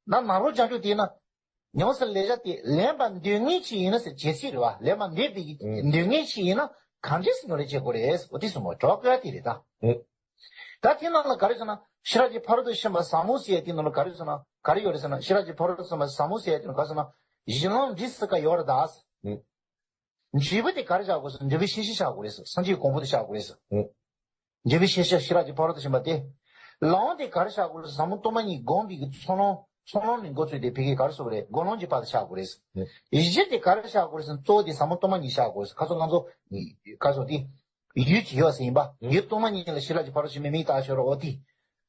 ན་ནང་ལོགས་སྦྱང་རྒྱུ་དེ་ན། ཉམས་སུ་ལེན་བྱ་དེ་ལེན་པར་འདོད་མཁན་ཅིག་ཡིན་ན་ཟེར་བྱེད་ཚིག་རེད་བ། ལེན་པར་འདོད་པའི་ཨུ། འདོད་མཁན་ཅིག་ཡིན་ན་གང་འདྲས་སེ་ཉམས་ལེན་བྱེད་དགོས་རེད། འོ་དེ་གསུངས་པ་གྲོགས་སྐད་དེ་རེད་ད། ཨུ། ད་དེ་ནང་ལ་ག་རེ་ཟེར་ན། ཤེས་རབ་ཀྱི་ཕ་རོལ་ཏུ་ཕྱིན་པ་ཟབ་མོ་ཟེར་ཡ་དེ་ནང་ལ་ག་རེ་ཟེར་ན། ག་རེ་ཡོད་རེད་ཟེར་ན། ཤེས་རབ་ཀྱི་ཕ་རོལ་ཏུ་ཕྱིན་པ་ཟབ་མོ་ཟེར་ཡ་དེ་ནང་ག་རེ་ཟེར་ན། གཞི་ལམ་འབྲས་ཟེར་ག་ཡོད་རེད་ད། ཨུ། འབྲས་བུ་དེ་ག་རེ་བཞག་དགོས་ཟེར། འབྲས་བུ་ཤེས་བྱ་བཞག་དགོས་རེད་ཟེར། སངས་རྒྱས་གོ་འཕང་དེ་བཞག་དགོས་རེད་ཟེར། ཨུ། འབྲས་བུ་ཤེས་བྱ་ཤེས་རབ་ཀྱི་ཕ་རོལ་ཏུ་ཕྱིན་པ་སྟེ། ལམ་དེ་ག་རེ་བཞག་དགོས་རེད། ཟབ་མོ་སྟོང་པ་ཉིད་སྒོམ་པའི་གི་ཚོགས་ལམ། ཚོགས་ལམ་ནས་འགོ་བཙུགས་ཏེ་ཕ་གི་ག་རེ་ཟེར་དགོས་རེད། སྒོམ་ལམ་གྱི་བར་དུ་བཞག་དགོས་རེད། ཨ། གཞི་དེ་ག་རེ་བཞག་དགོས་རེད་ཟེར་ན། གཙོ་བོ་དེ་ཟབ་མོ་སྟོང་པ་ཉིད་བཞག་དགོས་རེད། ཁ་སང་ང་ཚོ་ག་རེ་ཟེར་དེ་ཡུལ་གྱི་ཡོད་ཟེར་ཡིན་པ། ཡུལ་སྟོང་པ་ཉིད་ལ་ཤེས་རབ་ཀྱི་ཕ་རོལ་ཏུ་ཕྱིན་པའི་མིང་བཏགས་ཤོར་རོ། འོ་དེ།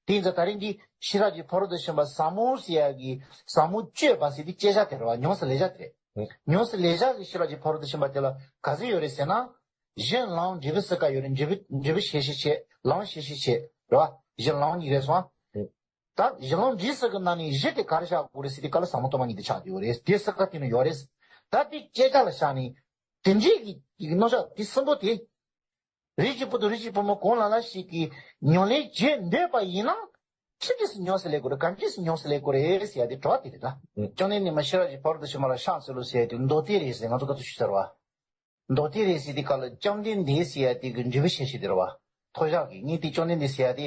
དེ་ཡིན་ཙང་ད་རིང་འདི་ཤེས་རབ་ཀྱི་ཕ་རོལ་ཏུ་ཕྱིན་པ་ཟབ་མོ་ཟེར་ཡ་གི་ཟབ་མོ་སྤྱོད་པ་ཟེར་དེ་སྤྱད་བྱ་དེ་རེད་བ། ཉམས་སུ་ལེན་བྱ་དེ་རེད། ཨ། ཉམས་སུ་ལེན་བྱ་གི་ཤེས་རབ་ཀྱི་ཕ་རོལ་ཏུ་ཕྱིན་པ་དེ་ལ་ག་ཚོད་ཡོད་རེད་ཟེར་ན། གཞི་ལམ་འབྲས་བུ་གསལ་ཁ་ཡོད་རེད། འབྲས་བུ་འབྲས་བུ་ཤེས་བྱེད་བྱེད། ལམ་ཤེས་བྱེད་བྱེད་རེད་བ། གཞི་ལམ་གཉིས་རེད་སོང་ཨ། ཨ། ད་གཞི་ལམ་འབྲས་གསལ་གྱི་ནང་ནས་གཞི་དེ་ག་རེ་བཞག་དགོས་རེད་ཟེར་དུས་སྐབས་ལ་ཟབ་མོ་སྟོང་པ་ཉིད་དེ་ཆགས་ཀྱི་ཡོད་རེད། དེ་གསལ་ཁ་དེ་ནི་ཡོད་རེད། ད་དེ་སྤྱད་བྱ་ལ་བཞག་ནས་དེ་འདྲའི་གི་གི་རྣམ་གཞག་དེ་གསུམ་པོ་དེ། རིགས་ཀྱི་བུ་དང་རིགས་ཀྱི་བུ་མོ་གང་ལ་ལ་ཞིག་གིས་ཉམས་ལེན་བྱེད་འདོད་པ་ཡིན་ན། ཅི་འདྲས་སུ་ཉམས་སུ་ལེན་དགོས་རེད། ག་འདྲས་སུ་ཉམས་སུ་ལེན་དགོས་རེད་ཟེར་ཡ་དེ་དྲི་བ་དེ་རེད་ད། ཨ། བཅོམ་ལྡན་འདས་མ་ཤེས་རབ་ཀྱི་ཕ་རོལ་ཏུ་ཕྱིན་པ་ལ་ཕྱག་འཚལ་ལོ་ཟེར་ཡ་དེ་མདོ་སྡེ་རེད་ཟེར་ང་ཚོ་ག་ཚོད་ཞུ་ཚར་བ། མདོ་སྡེ་རེད་ཟེར་དུས་སྐབས་ལ་བཅོམ་ལྡན་འདས་ཟེར་ཡ་དེ་གི་འབྲས་བུ་ཤེས་བྱེད་དེ་རེད་བ། ཐོབ་བྱ་གི་ངས་དེ་བཅོམ་ལྡན་འདས་ཟེར་ཡ་དེ་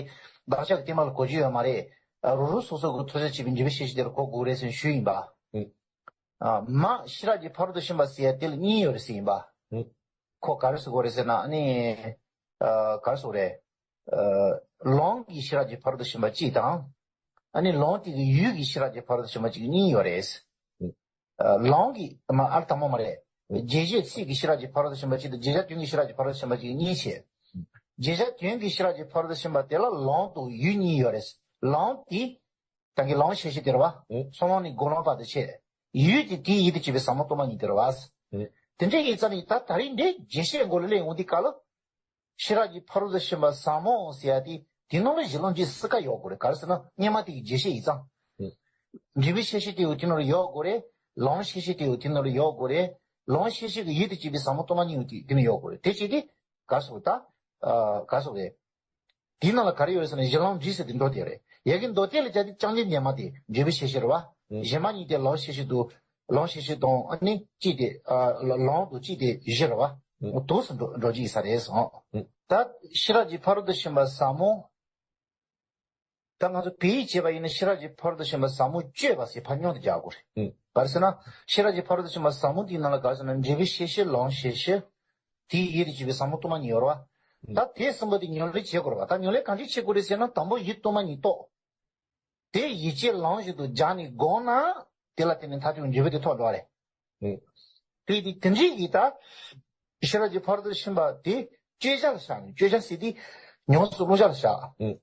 བདག་ཅག་གི་སྟེང་མ་ལ་གོ་རྒྱུ་ཡོད་མ་རེད། རང་རང་སོ་སོ་གི་ཐོབ་བྱ་བྱེད་པའི་འབྲས་བུ་ཤེས་བྱེད་དེ་རུ་གོ་དགོས་རེད་ཟེར་ཞུས་ཡིན་པ། ཨ། མ་ཤེས་རབ་ཀྱི་ཕ་རོལ་ཏུ་ཕྱིན་པ་ཟེར་ཡ་དེ་ལ་གཉིས་ཡོད་རེད་ཟེར་ཡིན་པ། ཨ། ཁོ་ག་རེ་ཟེར་དགོས་རེད་ཟེར་ན། ཨ་ནི། ཨ། ག་རེ་ཟེར་དགོས་རེད། ཨ། ལམ་གྱི་ཤེས་རབ་ཀྱི་ཕ་རོལ་ཏུ་ཕྱིན་པ་གཅིག་དང་། ཨ་ནི་ལམ་དེ་གི་ཡུལ་གྱི་ཤེས་རབ་ཀྱི་ཕ་རོལ་ཏུ་ཕྱིན་པ་གཅིག་གཉིས་ཡོད་རེད། ཨ། ལམ་གྱི་མ་ཨར་དང་པོ་མ་རེད། རྗེས་གཞི་ཚིག་གི་ཤེས་རབ་ཀྱི་ཕ་རོལ་ཏུ་ཕྱིན་པ་གཅིག་དང་། རྗེས་བྱ་དོན་གྱི་ཤེས་རབ་ཀྱི་ཕ་རོལ་ཏུ་ཕྱིན་པ་གཅིག་གཉིས་བྱས། རྗེས་བྱ་དོན་གྱི་ཤེས་རབ་ཀྱི་ཕ་རོལ་ཏུ་ཕྱིན་པ་དེ་ལ་ལམ་དང་ཡུལ་གཉིས་ཡོད་རེད། ལམ་དེ་ད་གིན་ལམ་ཤེས་བྱེད་དེ་རེད་བ། ཨེ། ཚོགས་ལམ་ནས་སྒོམ་ལམ་བར་དུ་བྱས། ཡུལ་དེ་དེའི་ཡུལ་དུ་བྱེད་པའི་ཟབ་མོ་སྟོང་པ་ཉིད་དེ་རེད་བ། ཨེ། དེ་འདྲ་ཡིན་ཙང་ནི་ད་ད་རིང་འདི་རྒྱས་བཤད་མགོ་ལ་སླེབས་ཡོང་དུས་སྐབས་ལ། ཤེས་རབ་ཀྱི་ཕ་རོལ་ཏུ་ཕྱིན་པ་ཟབ་མོ་ཟེར་ཡ་དེ་དེ་ནང་ལ་གཞི་ལམ་འབྲས་གསལ་ཁ་ཡོད་དགོས་རེད། ག་རེ་ཟེར་ན་སྔོན་མ་དེ་གི་རྒྱས་བཤད་ཡིན་ཙང་། ཨེ། འབྲས་བུ་ཤེས་བྱེད་དེ་ཡང་དེ་ནང་ལ་ཡོད་དགོས་རེད། ལམ་ཤེས་བྱེད་དེ་ཡང་དེ་ནང་ལ་ཡོད་དགོས་རེད། ལམ་ཤེས་བྱེད་ཀྱི་ཡུལ་དུ་བྱེད་པའི་ཟབ་མོ་སྟོང་པ་ཉིད་ཡང་དེ་དེ་ནང་ཡོད་དགོས་རེད། དེ་བྱས་ཏེ་ག་རེ་ཟེར་དགོས་ད། ཨ། ག་རེ་ཟེར་དགོས་རེད། དེའི་ནང་ལ་ག་རེ་ཡོད་རེད་ཟེར་ན་གཞི་ལམ་འབྲས་གསལ་དེ་མདོ་སྡེ་རེད། ཡ་གི་མདོ་སྡེ་ལ་བྱ་དེ་བཅོམ་ལྡན་འདས་མ་དེ་འབྲས་བུ་ཤེས་བྱེད་རེད་བ། ཨེ། གཞན་མ་གཉིས་དེ་ལམ་ཤེས་བྱེད་དང་། ལམ་ཤེས་བྱེད་དང་ཨ་ནི་གཅིག་དེ། ཨ། ལམ་དང་གཅིག་དེ་གཞི་རེད་བ། ཨེ། དུས་སུ་འགྲོ་འགྲོ་རྒྱུ་ཡིན་ས་རེད་སོང་། ཨེ། ད་ཤེས་རབ་ཀྱི་ཕ་རོལ་ཏུ་ཕྱིན་པ་ཟབ་མོ། ད་ང་ཚོ་བོད་ཡིག་བྱས་པ་ཡིན་ན་ཤེས་རབ་ཀྱི་ཕ་རོལ་ཏུ་ཕྱིན་པ་ཟབ་མོ་སྤྱོད་པ་ཟེར་ཕར་མཉམ་དུ་རྒྱག་དགོས་རེད། ཨེ། ག་རེ་ཟེར་ན་ཤེས་རབ་ཀྱི་ཕ་རོལ་ཏུ་ཕྱིན་པ་ཟབ་མོ་དེའི་ནང་ལ་ག་རེ་ཟེར་ན་འབྲས་བུ་ཤེས་བྱེད། ལམ་ཤེས་བྱེད། དེའི་ཡུལ་དུ་བྱེད་པའི་ཟབ་མོ་སྟོང་པ་ཉིད་ཡོད་རེད་བ། ཨེ། ད་དེ་གསུམ་པོ་དེ་ཉམས་ལེན་བྱེད་དགོས་རེད་བ། ད་ཉམས་ལེན་གང་འདྲ་བྱེད་དགོས་རེད་ཟེར་ན་དང་པོ་ཡུལ་སྟོང་པ་ཉིད་རྟོགས། དེ་ཡིད་ཆེས་ལམ་བཞིན་དུ་སྦྱར་ནས་སྒོམ་ན་དེ་ལ་བརྟེན་ནས་མཐར་ཐུག་འབྲས་བུ་དེ་ཐོབ་འགྲོ་བ་རེད། ཨེ། དེ་དེ་དེ་འདྲའི་ཡིད་ད། ཤེས་རབ་ཀྱི་ཕ་རོལ་ཏུ་ཕྱིན་པ་དེ་སྤྱོད་བྱ་ལ་བཞག་ནས། སྤྱོད་བྱ་ཟེར་དེ་ཉམས་སུ་བླང་བྱ་ལ་བཞག། ཨེ།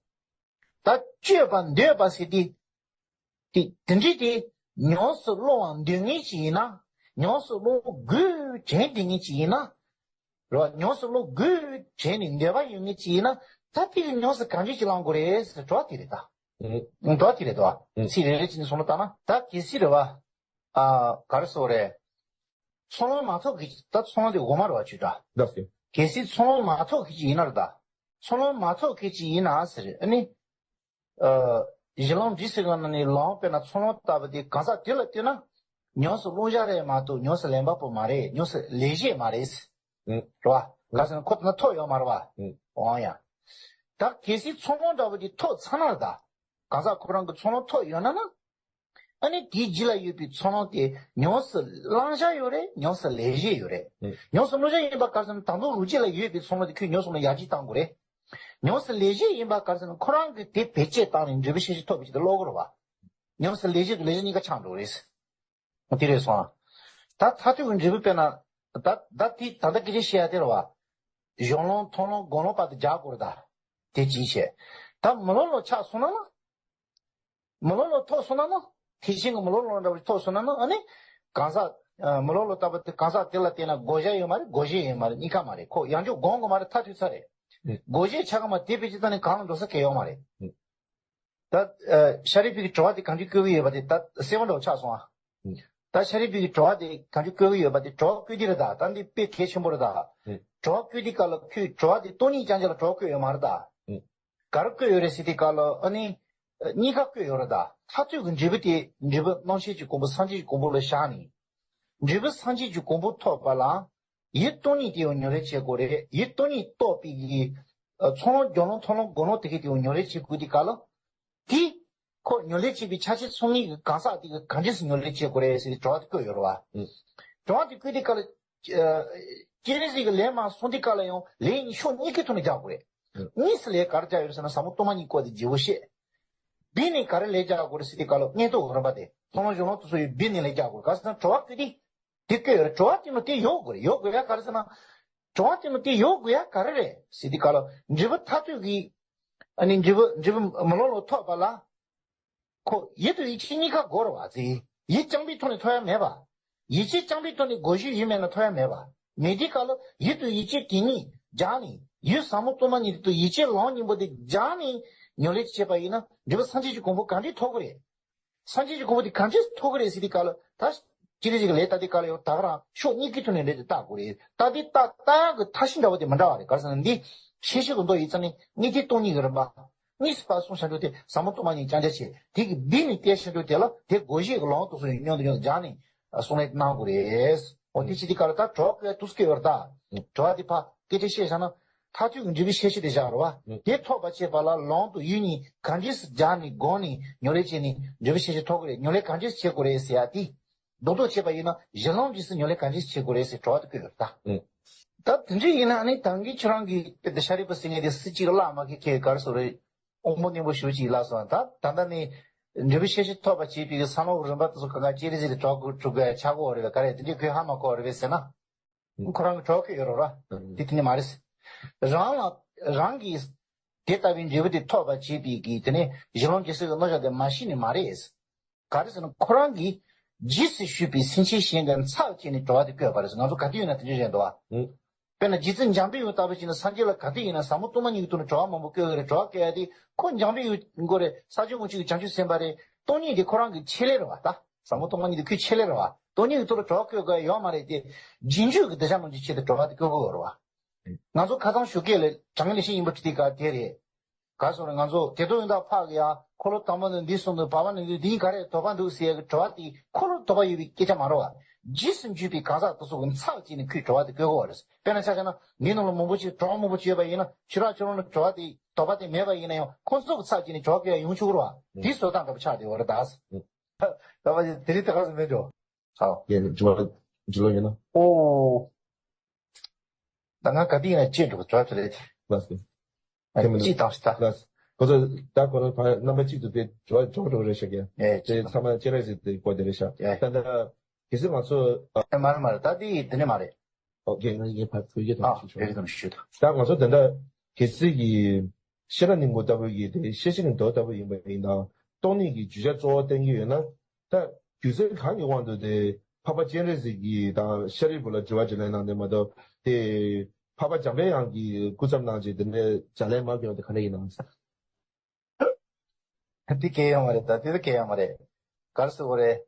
ད་སྤྱོད་པར་འདོད་པ་ཟེར་དེ། དེ་དེ་འདྲའི་དེ་ཉམས་སུ་བླང་བར་འདོད་མཁན་ཅིག་ཡིན་ན། ཉམས་སུ་བླང་དགོས་དྲན་བསྡད་མཁན་ཅིག་ཡིན་ན། རེད་བ། ཉམས་སུ་བླང་དགོས་དྲན་ནས་འདོད་པ་ཡོད་མཁན་ཅིག་ཡིན་ན། ད་དེ་གི་ཉམས་སུ་གང་འདྲ་ཅིག་བླང་དགོས་རེད་ཟེར་དྲི་བ་དེ་རེད་ད། ཨེ། དྲི་བ་དེ་རེད་དོ། ཨེ། ཚིག་རེ་རེ་བྱས་ནས་བསམ་བློ་བཏང་ན། ད་གལ་སྲིད་རེད་བ། ཨ། ག་རེ་ཟེར་དགོས་རེད། ཚོགས་ལམ་མ་ཐོབ་མཁན་ཅིག་ད་ཚོགས་ལམ་དེ་འོག་མ་རེད་བ། ཆོས་གྲྭ། ལགས་སོ། གལ་སྲིད་ཚོགས་ལམ་མ་ཐོབ་མཁན་ཅིག་ཡིན་ན་རེད་ད། ཚོགས་ལམ་མ་ཐོབ་མཁན་ཅིག་ཡིན་ན་ཟེར། ཨ་ནི། ཨ། གཞི་ལམ་འབྲས་གསལ་གྱི་ནང་ནས་ལམ་དཔེར་ན་ཚོགས་ལམ་ལྟ་བུ་དེ་གང་ཟག་དེ་ལ་ལྟོས་ན། ཉམས་སུ་བླང་བྱ་རེད་མ་གཏོགས་ཉམས་སུ་ལེན་པ་པོ་མ་རེད། ཉམས་སུ་ལེན་བྱེད་མ་རེད། ཨེ། རེད་བ། ག་རེ་ཟེར་ན་ཁོ་དེ་ན་ཐོབ་ཡོད་མ་རེད་བ། ཨེ། འོང་ཡ། ད་གལ་སྲིད་ཚོགས་ལམ་འདྲ་བོ་དེ་ཐོབ་ཚར་ན་རེད་ད། གང་ཟག་ཁོ་རང་གི་ཚོགས་ལམ་ཐོབ་ཡོད་ན་ན། ཨ་ནི་དེའི་རྗེས་ལ་ཡོད་པའི་ཚོགས་ལམ་དེ་ཉམས་སུ་བླང་བྱ་ཡོད་རེད། ཉམས་སུ་ལེན་བྱེད་ཡོད་རེད། ཨེ། ཉམས་སུ་བླང་བྱ་ཡིན་པ་ག་རེ་ཟེར་ན་དང་པོ་རང་རྒྱུད་ལ་ཡོད་པའི་ཚོགས་ལམ་དེ་ཁོས་ཉམས་སུ་བླང་ཡར་རྒྱས་གཏང་དགོས་རེད། ཉམས་སུ་ལེན་བྱེད་ཡིན་པ་ག་རེ་ཟེར་ན་ཁོ་རང་གིས་དེ་བེད་སྤྱད་བཏང་ནས་འབྲས་བུ་ཤེས་བྱེད་ཐོབ་པའི་ཆེད་དུ་བླང་དགོས་རེད་བ། ཉམས་སུ་ལེན་བྱེད་དང་ལེན་བྱེད་གཉིས་ཀ་ཆགས་འགྲོ་རེད། དེ་རེད་སོང་ཨ། ད་མཐར་ཐུག་གི་འབྲས་བུ་དཔེར་ན། ད་ད་དེ་ད་ལྟ་སྐད་ཆ་བཤད་ཡ་དེ་རེད་བ། གཞུང་ལམ་མཐོང་ལམ་སྒོམ་ལམ་བར་དུ་སྦྱར་དགོས་རེད་ད། དེ་ཅིའི་ཕྱིར། ད་མི་སློབ་ལམ་ཆགས་སོང་ན་ན། མི་སློབ་ལམ་ཐོབ་སོང་ན་ན། ཐེག་ཆེན་གྱི་མི་སློབ་ལམ་འདྲ་བོ་ཐོབ་སོང་ན་ན། ཨ་ནི། གང་ཟག་ཨ། མི་སློབ་ལམ་ལྟ་བུ་དེ་གང་ཟག་དེ་ལ་བལྟས་ན་དགོས་བྱ་ཡོད་མ་རེད། བསྒོ་བྱེད་ཡོད་མ་རེད། གཉིས་ཀ་མ་རེད། ཁོ་ཡང་བསྐྱར་སྒོམ་དགོས་མ་རེད། མཐར་ཐུག་ཚར་རེད། ཨེ། བསྒོ་བྱེད་ཆགས་ཀྱི་མ་དེ་བེད་སྤྱད་བཏང་ནས་གང་ལ་འགྲོ་ས་གང་ཡང་ཡོད་མ་རེད། ཨེ། ད་ཨ། ཤཱ་རིའི་བུས་དྲི་བ་དེ་གང་ཅི་བཀོད་ཀྱི་ཡོད་པ་དེ་ད་གསལ་བོ་འདྲ་བོ་ཆགས་སོང་ཨ། ཨེ། ད་ཤཱ་རིའི་བུས་དྲི་བ་དེ་གང་ཅི་བཀོད་ཀྱི་ཡོད་པ་དེ་དྲི་བ་བཀོད་དེ་རེད་ད། ད་འདི་དཔེ་གལ་ཆེན་པོ་རེད་ད། ཨེ། དྲི་བ་བཀོད་དེ་སྐབས་ལ་ཁོས་དྲི་བ་དེ་སྟོང་ཉིད་རྐྱང་རྐྱང་ལ་དྲི་བ་བཀོད་ཡོད་མ་རེད་ད། ཨེ། ག་རེ་བཀོད་ཡོད་རེད་ཟེར་དུས་སྐབས་ལ་ཨ་ནི། གཉིས་ཀ་བཀོད་ཡོད་རེད་ད། མཐར་ཐུག་གི་འབྲས་བུ་དེ་འབྲས་བུ་རྣམ་མཁྱེན་གྱི་གོ་འཕང་སངས་རྒྱས་ཀྱི་གོ་འཕང་ལ་བཞག་ནས། འབྲས་བུ་སངས་རྒྱས་ཀྱི་གོ་འཕང་ཐོབ་པ་ལ། ཡུལ་སྟོང་ཉིད་དེ་ཡང་ཉམས་ལེན་བྱེད་དགོས་རེད། ཡུལ་སྟོང་ཉིད་རྟོགས་པའི་གི། ཨ། ཚོགས་ལམ་སྦྱོར་ལམ་མཐོང་ལམ་སྒོམ་ལམ་དེ་གའི་དེ་ཡང་ཉམས་ལེན་བྱེད་དགོས་དུས་སྐབས་ལ། དེ། ཁོ་ཉམས་ལེན་བྱེད་པའི་ཕྱག་ཆེན་ཚོགས་གཉིས་ཀྱི་གང་ཟག་དེ་གིས་ག་འདྲས་སེ་ཉམས་ལེན་བྱེད་དགོས་རེད་ཟེར་ཏེ་དྲི་བ་དེ་བཀོད་ཡོད་རེད་བ། ཨེ། དྲི་བ་དེ་བཀོད་དུས་སྐབས་ལ། ཨ། སྤྱན་རས་གཟིགས་ཀྱིས་ལན་མ་གསུངས་དུས་སྐབས་ལ་ཡང་ལན་གཉིས་ཕྱོགས་གཉིས་ཀའི་ཐོག་ནས་རྒྱག་དགོས་རེད། ཨེ། དངོས་སུ་ལན་ག་རེ་རྒྱག་ཡོད་རེད་ཟེར་ན་ཟབ་མོ་སྟོང་པ་ཉིད་སྐོར་དེ་བརྗེ་པོ་བཤད། བི་ནི་ག་རེ་ལས་རྒྱག་དགོས་རེད་ཟེར་དུས་སྐབས་ལ། མངོན་རྟོགས་རིམ་པ་དེ་ཐོག་མར་གཞུང་ལུགས་སོ་སོ་ཡི་བི་ནི་ལས་རྒྱག་དགོས་རེད། ག་རེ་ཟེར་ན་དྲི་བ་བཀོད་དུས་དེ་བཀོད་ཡོད་རེད། དྲི་བ་དེ་ནི་དེ་ཡོད་དགོས་རེད། ཡོད་དགོས་ཡ་ག་རེ་ཟེར་ན། དྲི་བ་དེ་ནི་དེ་ཡོད་དགོས་ཡ་ག་རེ་རེད་ཟེར་དུས་སྐབས་ལ། འབྲས་བུ་མཐར་ཐུག་གི། ཨ་ནི་འབྲས་བུ་འབྲས་བུ་མི་ལོག་ལོག་ཐོབ་པ་ལ། ཁོ་ཡིད་དང་ཡིད་ཆེས་གཉིས་ཀ་དགོས་རེད་བ། ཟེར། ཡིད་རྐྱང་པའི་ཐོག་ནས་ཐོབ་ཡ་མེད་པ། ཡིད་ཆེས་རྐྱང་པའི་ཐོག་ནས་དགོས་གཞི་ཡོད་མེད་ལ་ཐོབ་ཡ་མེད་པ། མེད་དུས་སྐབས་ལ་ཡིད་དང་ཡིད་ཆེས་དེ་གཉིས་སྦྱར་ནས། ཡུལ་ཟབ་མོ་སྟོང་པ་ཉིད་དུ་ཡིད་ཆེས་ལམ་གཉིས་པོ་དེ་སྦྱར་ནས་ཉམས་ལེན་བྱས་པ་ཡིན་ན། འབྲས་བུ་སངས་རྒྱས་ཀྱི་གོ་འཕང་གང་འདྲས་ཐོབ་ཀྱི་རེད། སངས་རྒྱས་ཀྱི་གོ་འཕང་དེ་གང་འདྲས་ཐོབ་ཀྱི་རེད་ཟེར་དུས་སྐབས་ལ། ད་སྤྱིར་ཅིག་ལས་ལྟ་དུས་སྐབས་ལ་ཡང་ད་ག་རང་ཕྱོགས་གཉིས་ཀྱི་ཐོག་ནས་ལས་དེ་བལྟ་དགོས་རེད། ལྟ་དུས་ལྟ་ལྟ་ཡག་གི་མཐའ་གཞི་འདྲ་བོ་དེ་མི་འདྲ་བ་རེད། ག་རེ་ཟེར་ན་འདི་ཤེས་བྱའི་གི་མདོ་ཡིག་ཙམ་ནི་གཉིས་ཐེག་སྟོང་ཉིད་ཀྱི་རིམ་པ། གཉིས་སུ་བར་གསུམ་བྱང་ཆུབ་སྟེ། ཟབ་མོ་སྟོང་པ་ཉིད་ཀྱང་རྒྱ་ཆེ། དེ་གི་བི་ནི་བསྟན་བྱང་ཆུབ་སྟེ་ལ། དེ་དགོས་གཞི་གི་ལམ་དུ་སོང་ཡང་མཉམ་དུ་མཉམ་དུ་སྦྱར་ནས་གསུང་ལས་གནང་དགོས་རེད། འོ་དེ་བྱེད་དུས་སྐབས་ལ་ད་དྲི་བ་དུས་སྐབས་ཡོད་རེད། ད་དྲི་བ་དེ་ཕ་སྐད་ཆ་བཤད་བཞག་ན། མཐར་ཐུག་གི་འབྲས་བུའི་ཤེས་བྱ་དེ་བཞག་རེད་བ། དེ་ཐོབ་པར་བྱེད་པ་ལ་ལམ་དང་ཡུལ་གཉིས་གང་འདྲས་སུ་སྦྱར་ནས་སྒོམ་ནས་ཉམས་ལེན་བྱས་ནས་འབྲས་བུའི་ཤེས་བྱ་ཐོབ་ཀྱི་རེད། ཉམས་ལེན་གང་འདྲས་སུ་བྱེད་དགོས་རེད་ཟེར་ཡ་དེ། རྡོག་རྡོག་བྱས་པ་ཡིན་ན་གཞི་ལམ་རྗེས་སུ་ཉམས་ལེན་གང་འདྲས་བྱེད་དགོས་རེད་ཟེར་དྲི་བ་དེ་བཀོད་ཡོད་རེད་ད། ཨུ། ད་དེ་འདྲ་ཡིན་ན་ཨ་ནི་ད་གིན་ཁྱོད་རང་གིས་དཔེ་འདི་ཤཱ་རིའི་བུ་ཟེར་མཁན་དེ་སུ་གཅིག་བརླག་མ་ཁེལ་ཁེལ་ག་རེ་ཟེར་རེད། དབང་པོ་རྣོན་པོ་ཞེ་པོ་ཅིག་བརླག་སོང་། ད་ད་ལྟ་ནི་འབྲས་བུའི་ཤེས་བྱ་ཐོབ་པར་བྱེད་པའི་གི་ས་ལམ་རིམ་པ་དེ་ཚོ་གང་ག་སྤྱན་རས་གཟིགས་ལ་གྲོགས་གྲུབ་དགོས་ཆགས་དགོས་རེད་པས། ག་རེ་དེ་འདྲའི་ཁོས་ཧ་མ་གོ་བ་རེད་པས་ཟེར་ན། ཁོ་རང་གི་གྲོགས་ཁོས་ཡོད་རོགས་ར། དེ་དེ་ནི་མ་རེད། རང་ལ་རང་གིས་དེ་ལྟ་བུའི་འབྲས་བུ་དེ་ཐོབ་པར་བྱེད་པའི་གི་དེ་ནི་གཞི་ལམ་རྗེས་སུ་ཡི་རྣམ་གཞག་དེ་མ་ཤེས་ནི་མ་རེད། ག་རེ་ཟེར་ན་ཁོ་རང་གིས་རྗེས་སུ་ཞུགས་པའི་སེམས་ཅན་གཞན་གྱི་ཚབ་བྱས་ནས་དྲི་བ་དེ་བཀོད་པ་རེད། ང་ཚོ་ག་དུས་ཡིན་ན་དེ་འདྲ་རེད་འདུག་བ། དཔེར་ན་རྗེ་བཙུན་འཇམ་པའི་དབྱངས་ལྟ་བུ་བྱས་ན་སངས་རྒྱས་ལ་ག་དུས་ཡིན་ན་ཟབ་མོ་སྟོང་པ་ཉིད་ཀྱི་ཐོག་ནས་དྲི་བ་མང་པོ་བཀོད་ཀྱི་རེད། དྲི་བ་བཀོད་ཡ་དེ་ཁོ་འཇམ་པའི་དབྱངས་མགོ་རེད། ས་བཅུ་པའི་དབང་ཕྱུག་གི་བྱང་ཆུབ་སེམས་དཔའ་རེད། སྟོང་ཉིད་དེ་ཁོ་རང་གི་ཆེད་ལས་རེད་བ། ད་ཟབ་མོ་སྟོང་པ་ཉིད་དེ་ཁོའི་ཆེད་ལས་རེད་བ། སྟོང་ཉིད་ཀྱི་ཐོག་ལ་དྲི་བ་བཀོད་དགོས་ཡ་ཡོད་མ་རེད་དེ། རྗེས་འཇུག་གི་གདུལ་བྱ་རྣམས་ཀྱི་ཆེད་དུ་དྲི་བ་དེ་བཀོད་དགོས་ཡོད་རེད་བ། ང་ཚོ་ཁ་སང་ཞོགས་ཀས་ལ་དྲང་ངེས་ལེགས་བཤད་སྙིང་པོ་ཁྲིད་དེ་ག་དེ་རེད། ག་སོང་རེད། ང་ཚོ་དེ་དོན་ཡང་དག་ཕག་གི་ཡ་འཁོར་ལོ་དང་པོ་ནི་འདི་གསུངས་འདུག་བར་པ་ནི་འདི་འདི་ག་རེ་དོགས་པ་འདུག་ཟེར་ཡ་གི་དྲི་བ་དེ་འཁོར་ལོ་དོགས་པ་ཡོད་པའི་སྐད་ཆ་མ་རེད་བ། རྗེས་སུ་འཇུག་པའི་གང་ཟག་དེ་ཚོ་གི་ཚབ་བྱས་ནས་ཁོས་དྲི་བ་དེ་བཀོད་དགོས་བ་རེད། དཔེར་ན་ཆ་བཞག་ན་འདི་ནང་ལ་མང་པོ་ཅིག་གྲོགས་མང་པོ་ཅིག་ཡོད་པ་ཡིན་ན། ཁྱོད་རང་ཁྱོད་རང་ལ་དྲི་བ་དེ་དོགས་པ་དེ་མེད་པ་ཡིན་ན་ཡང་ཁོང་ཚོ་གི་ཚབ་བྱས་ནས་དྲི་བ་བཀོད་ཡ་ཡོང་ཆོག་གི་རེད་བ། དེའི་བཟོ་སྟངས་འདྲ་པོ་ཆགས་བསྡད་ཡོད་རེད་ད། ད་བ་དེ་རིང་ད་ག་ཟེ་མེད་འགྲོ། ཨོ། ཡ་ནི་ཇི་ལོ་ཇི་ལོ་ཡིན་ན། ཨོ། ད་ང་ག་དུས་ཡིན་ན་ཅེས་འགྲོ་གི་དྲི་བ་དེ་རེད། ལགས་སོ། ཨ། ཅེས་དང་ཞིག་ད། ལགས་སོ། ཁོ་ཚོ་ད་ཁོ་རང་ཕ་རྣམ་པ་གཅིག་ཏུ་དེ་དྲི་བ་འགྲོ་འགྲོ་རེད་ཤག་གི། ཨེ། དེ་ཚང་མ་སྤྱན་རས་གཟིགས་དེ་སྐོར་དེ་རེད་ཤག་ཨེ། ད་ད་གལ་སྲིད་ང་ཚོ། ཨ། ཨེ། མ་རེད་མ་རེད། ད་དེ་དེ་ནས་མ་རེད། ཨོ་ཁེ། ང་ངས་ཕར་བོད་སྐད་ཐོག་ཨ། ཞུ་ཆོག་བོད་སྐད་ཐོག་ཞུ་ཆོག་ད་ང་ཚོ་དེ་འདྲ་གལ་སྲིད་ཀྱི་ཤེས་རབ་སྙིང་པོ་ལྟ་བུ་ཡིན་པ་ཡིན་ན། ཤེར་ཕྱིན་གྱི་མདོ་ལྟ་བུ་ཡིན་པ་ཡིན་ན། སྟོང་ཉིད་ཀྱི་བརྗོད་བྱ་གཙོ་བོ་བསྟན་གྱི་ཡོད་ན། ད་རྒྱུ་མཚན་གང་གི་དབང་དུ་དེ་འཕགས་པ་སྤྱན་རས་གཟིགས་ཀྱིས་དང་ཤཱ་རིའི་བུ་ལ་དྲི་བ་དྲིས་ལན་གནང་དེ་མ་གཏོགས། དེ་འཕགས་པ་འཇམ་དཔལ་དབྱངས་ཀྱིས་སྐུ་ཚབ་གནང་བྱས་དེ་འདྲའི་དྲིས་ལན་མ་བཀོད་པ་དེ་ག་འདྲ་ཡིན་ནམ། དེ་གལ་ཡོད་མ་རེད། ད་དེ་ད་གལ་ཡོད་མ་རེད། ག་རེ་ཟེར་དགོས་རེད།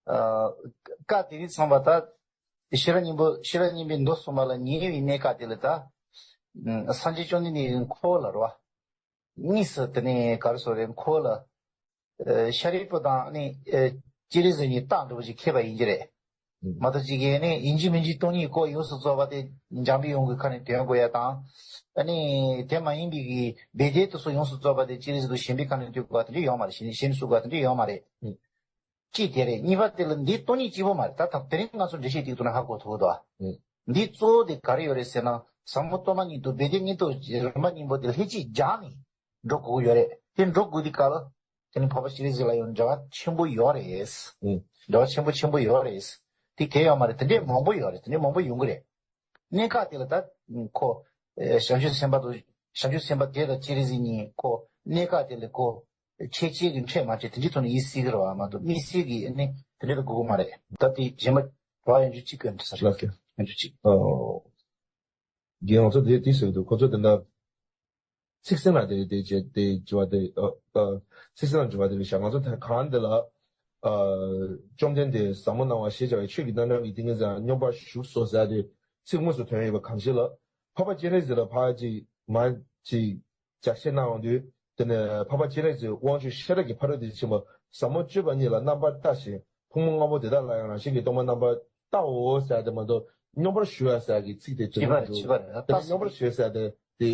ཨ། བཀའ་དེ་རིགས་ཚང་པ་ད། ཤེས་རབ་སྙིང་པོ་ཤེས་རབ་སྙིང་པོའི་མདོ་གསུངས་པ་ལ་ཉེ་བའི་གནས་སྐབས་དེ་ལ་ད། ཨ། སངས་རྒྱས་བཅོམ་ལྡན་འདས་ཀྱི་འཁོར་ལ་རེད་བ། དངོས་སུ་དེ་ནས་ག་རེ་ཟེར་དགོས་རེད། འཁོར་ལ། ཨ། ཤཱ་རིའི་བུ་དང་ནི། ཨ། སྤྱན་རས་གཟིགས་གཉིས་རྟ་འདྲ་པོ་ཅིག་འཁྱེར་བ་ཡིན་གྱི་རེད། མ་གཏོགས་ཅིག་གིས་ནི་ཡིན་གཅིག་མིན་གཅིག་སྟོང་ཉིད་སྐོར་ཡོངས་སུ་རྫོགས་པ་དེ་འཇམ་པའི་དབྱངས་ཀྱི་ཁ་ནས་འདོན་དགོས་ཡ་དང་། ཨ་ནི་དེ་མ་ཡིན་པའི་གི་སྦས་དོན་དེ་ཚོ་ཡོངས་སུ་རྫོགས་པ་དེ་སྤྱན་རས་གཟིགས་དང་གཞན་པའི་ཁ་ནས་འདོན་དགོས་པ་དེ་འདྲ་ཡོད་མ་རེད། གཞན་གཞན་གསུང་དགོས་པ་དེ་འདྲ་ཡོད་མ་རེད། ཨུ། གཅིག་དེ་རེད། གཉིས་པ་དེ་ལ་འདི་སྟོང་ཉིད་གཅིག་པོ་མ་རེད། ད་ད་དེ་རིང་ང་ཚོ་འགྲེལ་བཤད་དེའི་ཐོག་ནས་ཧ་གོ་ཐུབ་ཀྱི་འདུག་ཨ། ཨུ། འདི་གཙོ་བོ་དེ་ག་རེ་ཡོད་རེད་ཟེར་ན། ཟབ་མོ་སྟོང་པ་ཉིད་དུ་སྦས་དོན་གཉིས་ཐོག་རིམ་པ་གཉིས་པོ་དེ་ལྷན་ཅིག་སྦྱར་ནས་འགྲོ་དགོས་ཀྱི་ཡོད་རེད། དེ་འགྲོ་དགོས་དུས་སྐབས་ལ། དེ་ནི་འཕགས་པ་སྤྱན་རས་གཟིགས་ལ་ཡང་འབྲེལ་བ་ཆེན་པོ་ཡོད་རེད། ཨུ། འབྲེལ་བ་ཆེན་པོ་ཆེན་པོ་ཡོད་རེད། དེ་གལ་ཡོད་མ་རེད། དེ་འདྲས་མང་པོ་ཡོད་རེད། དེ་འདྲས་མང་པོ་ཡོང་གི་རེད། གནས་སྐབས་དེ་ལ་ད་ཁོ། ཨེ། བྱང་ཆུབ་སེམས་དཔའ་དང་བྱང་ཆུབ་སེམས་དཔའ་དེ་དང་སྤྱན་རས་གཟིགས་གཉིས་ཁོ་གནས་སྐབས་དེ་ལ་ཁོ་ཁྱད་ཆོས་ཀྱི་ཕྲད་མ་ཕྲད་དེ་འདྲའི་ཐོག་ནས་ཡིན་སྲིད་ཀྱི་རེད་བ། མ་གཏོགས་དམིགས་བསལ་གྱི་ནི་དེ་འདྲ་ལ་དགོས་ཀྱི་མ་རེད། ད་དེ་གཞན་པ་བ་ཡང་འཇུ་གཅིག་གི་འདྲ་ས་རེད། ལགས་སོ། ཡང་འཇུ་གཅིག་ཨོ། རྒན་ང་ཚོ་དེ་དེ་ཟེར་གྱི་འདུག་ཁོ་ཚོ་དེ་འདྲ། ཚིག་ཟིན་ལ་དེ་དེ་བྱེད་དེ་བྱེད་པ་དེ། ཨ། ཨ། ཚིག་ཟིན་ལ་འཇུ་བ་དེ་རེད་ཤག་ང་ཚོ་ད་གང་འདི་ལ། ཨ། བཅོམ་ལྡན་འདས་ཟབ་མོ་སྣང་བ་ཞེས་བྱ་བའི་ཆོས་ཀྱི་རྣམ་གྲངས་ཀྱི་ཏིང་ངེ་འཛིན་ལ་སྙོམས་པར་ཞུགས་སོ་ཟེར་ཏེ་ཚིག་དངོས་སུ་ཐོན་ཡོད་པ་གང་ཞིག་ལ། འཕགས་པ་སྤྱན་རས་གཟིགས་ལ་ཕར་ཅིག་མར་ཅིག་ལྗགས་བཤད་གནང་ཡོང་དུས། དེ་ནས་འཕགས་པ་སྤྱན་རས་གཟིགས་དབང་ཕྱུག་ཤེས་རབ་ཀྱི་ཕ་རོལ་ཏུ་ཕྱིན་པ་ཟབ་མོ་སྤྱོད་པ་ཉིད་ལ་རྣམ་པར་ལྟ་ཞིང་ཕུང་པོ་ལྔ་པོ་དེ་དག་ལ་ཡང་རང་བཞིན་གྱིས་སྟོང་པར་རྣམ་པར་བལྟའོ་ཟེར་ཏེ་མ་གཏོགས་སྙོམས་པར་ཞུགས་ཡ་ཟེར་གྱི་ཚིག་དེ་བྲིས་མ་འདུག་དེ་ནས་སྙོམས་པར་ཞུགས་ཟེར་ཏེ་དེ་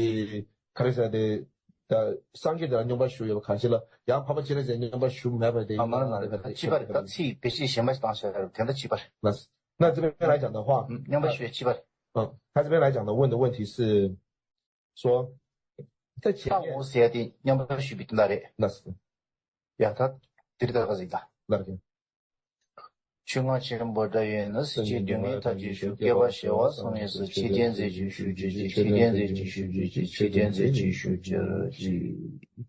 ག་རེ་ཟེར་ཏེ། ད་སངས་རྒྱས་དེ་ལ་སྙོམས་པར་ཞུགས་ཡོད་པ་གང་ཞིག་ལ་ཡང་འཕགས་པ་སྤྱན་རས་གཟིགས་སྙོམས་པར་ཞུགས་མེད་པ་དེ། ཨ། མ་རེད་མ་རེད། ད་ཕྱིས་པ་རེད། ད་ཚིག་བེད་སྤྱོད་གཞན་པ་ཞིག་བཏང་ཤག་རེད། དེ་འདྲ་ཕྱིས་པ་རེད། ལགས། 那这边来讲的话， སྙོམས་པར་ཞུགས་ཡ་ཕྱིས་པ་རེད། 嗯，他这边来讲的问的问题是说，在前面 ལྟའོ་ཟེར་ཏེ་སྙོམས་པར་ཞུགས་པའི་དོན་དག་རེད། 那是 ཡ་ད་དེ་རིང་ད་ག་ཟིག་ད། ལར་གི། ཆོས་རྔ་ཆེན་པོ་འདྲ་ཡིན་ན། སྲིད་ཞིའི་སྡུག་བསྔལ་མཐར་ཅིག་ཞུ། བསྐལ་པ་བྱེ་བ་གསུམ་ཡི་ཟུར། ཆོས་ལྡན་མཛད་ཅིག་ཞུ་གྱུར་ཅིག་ཆོས་ལྡན་མཛད་ཅིག་ཞུ་གྱུར་ཅིག་ཆོས་ལྡན་མཛད་ཅིག་ཞུ་གྱུར་ཅིག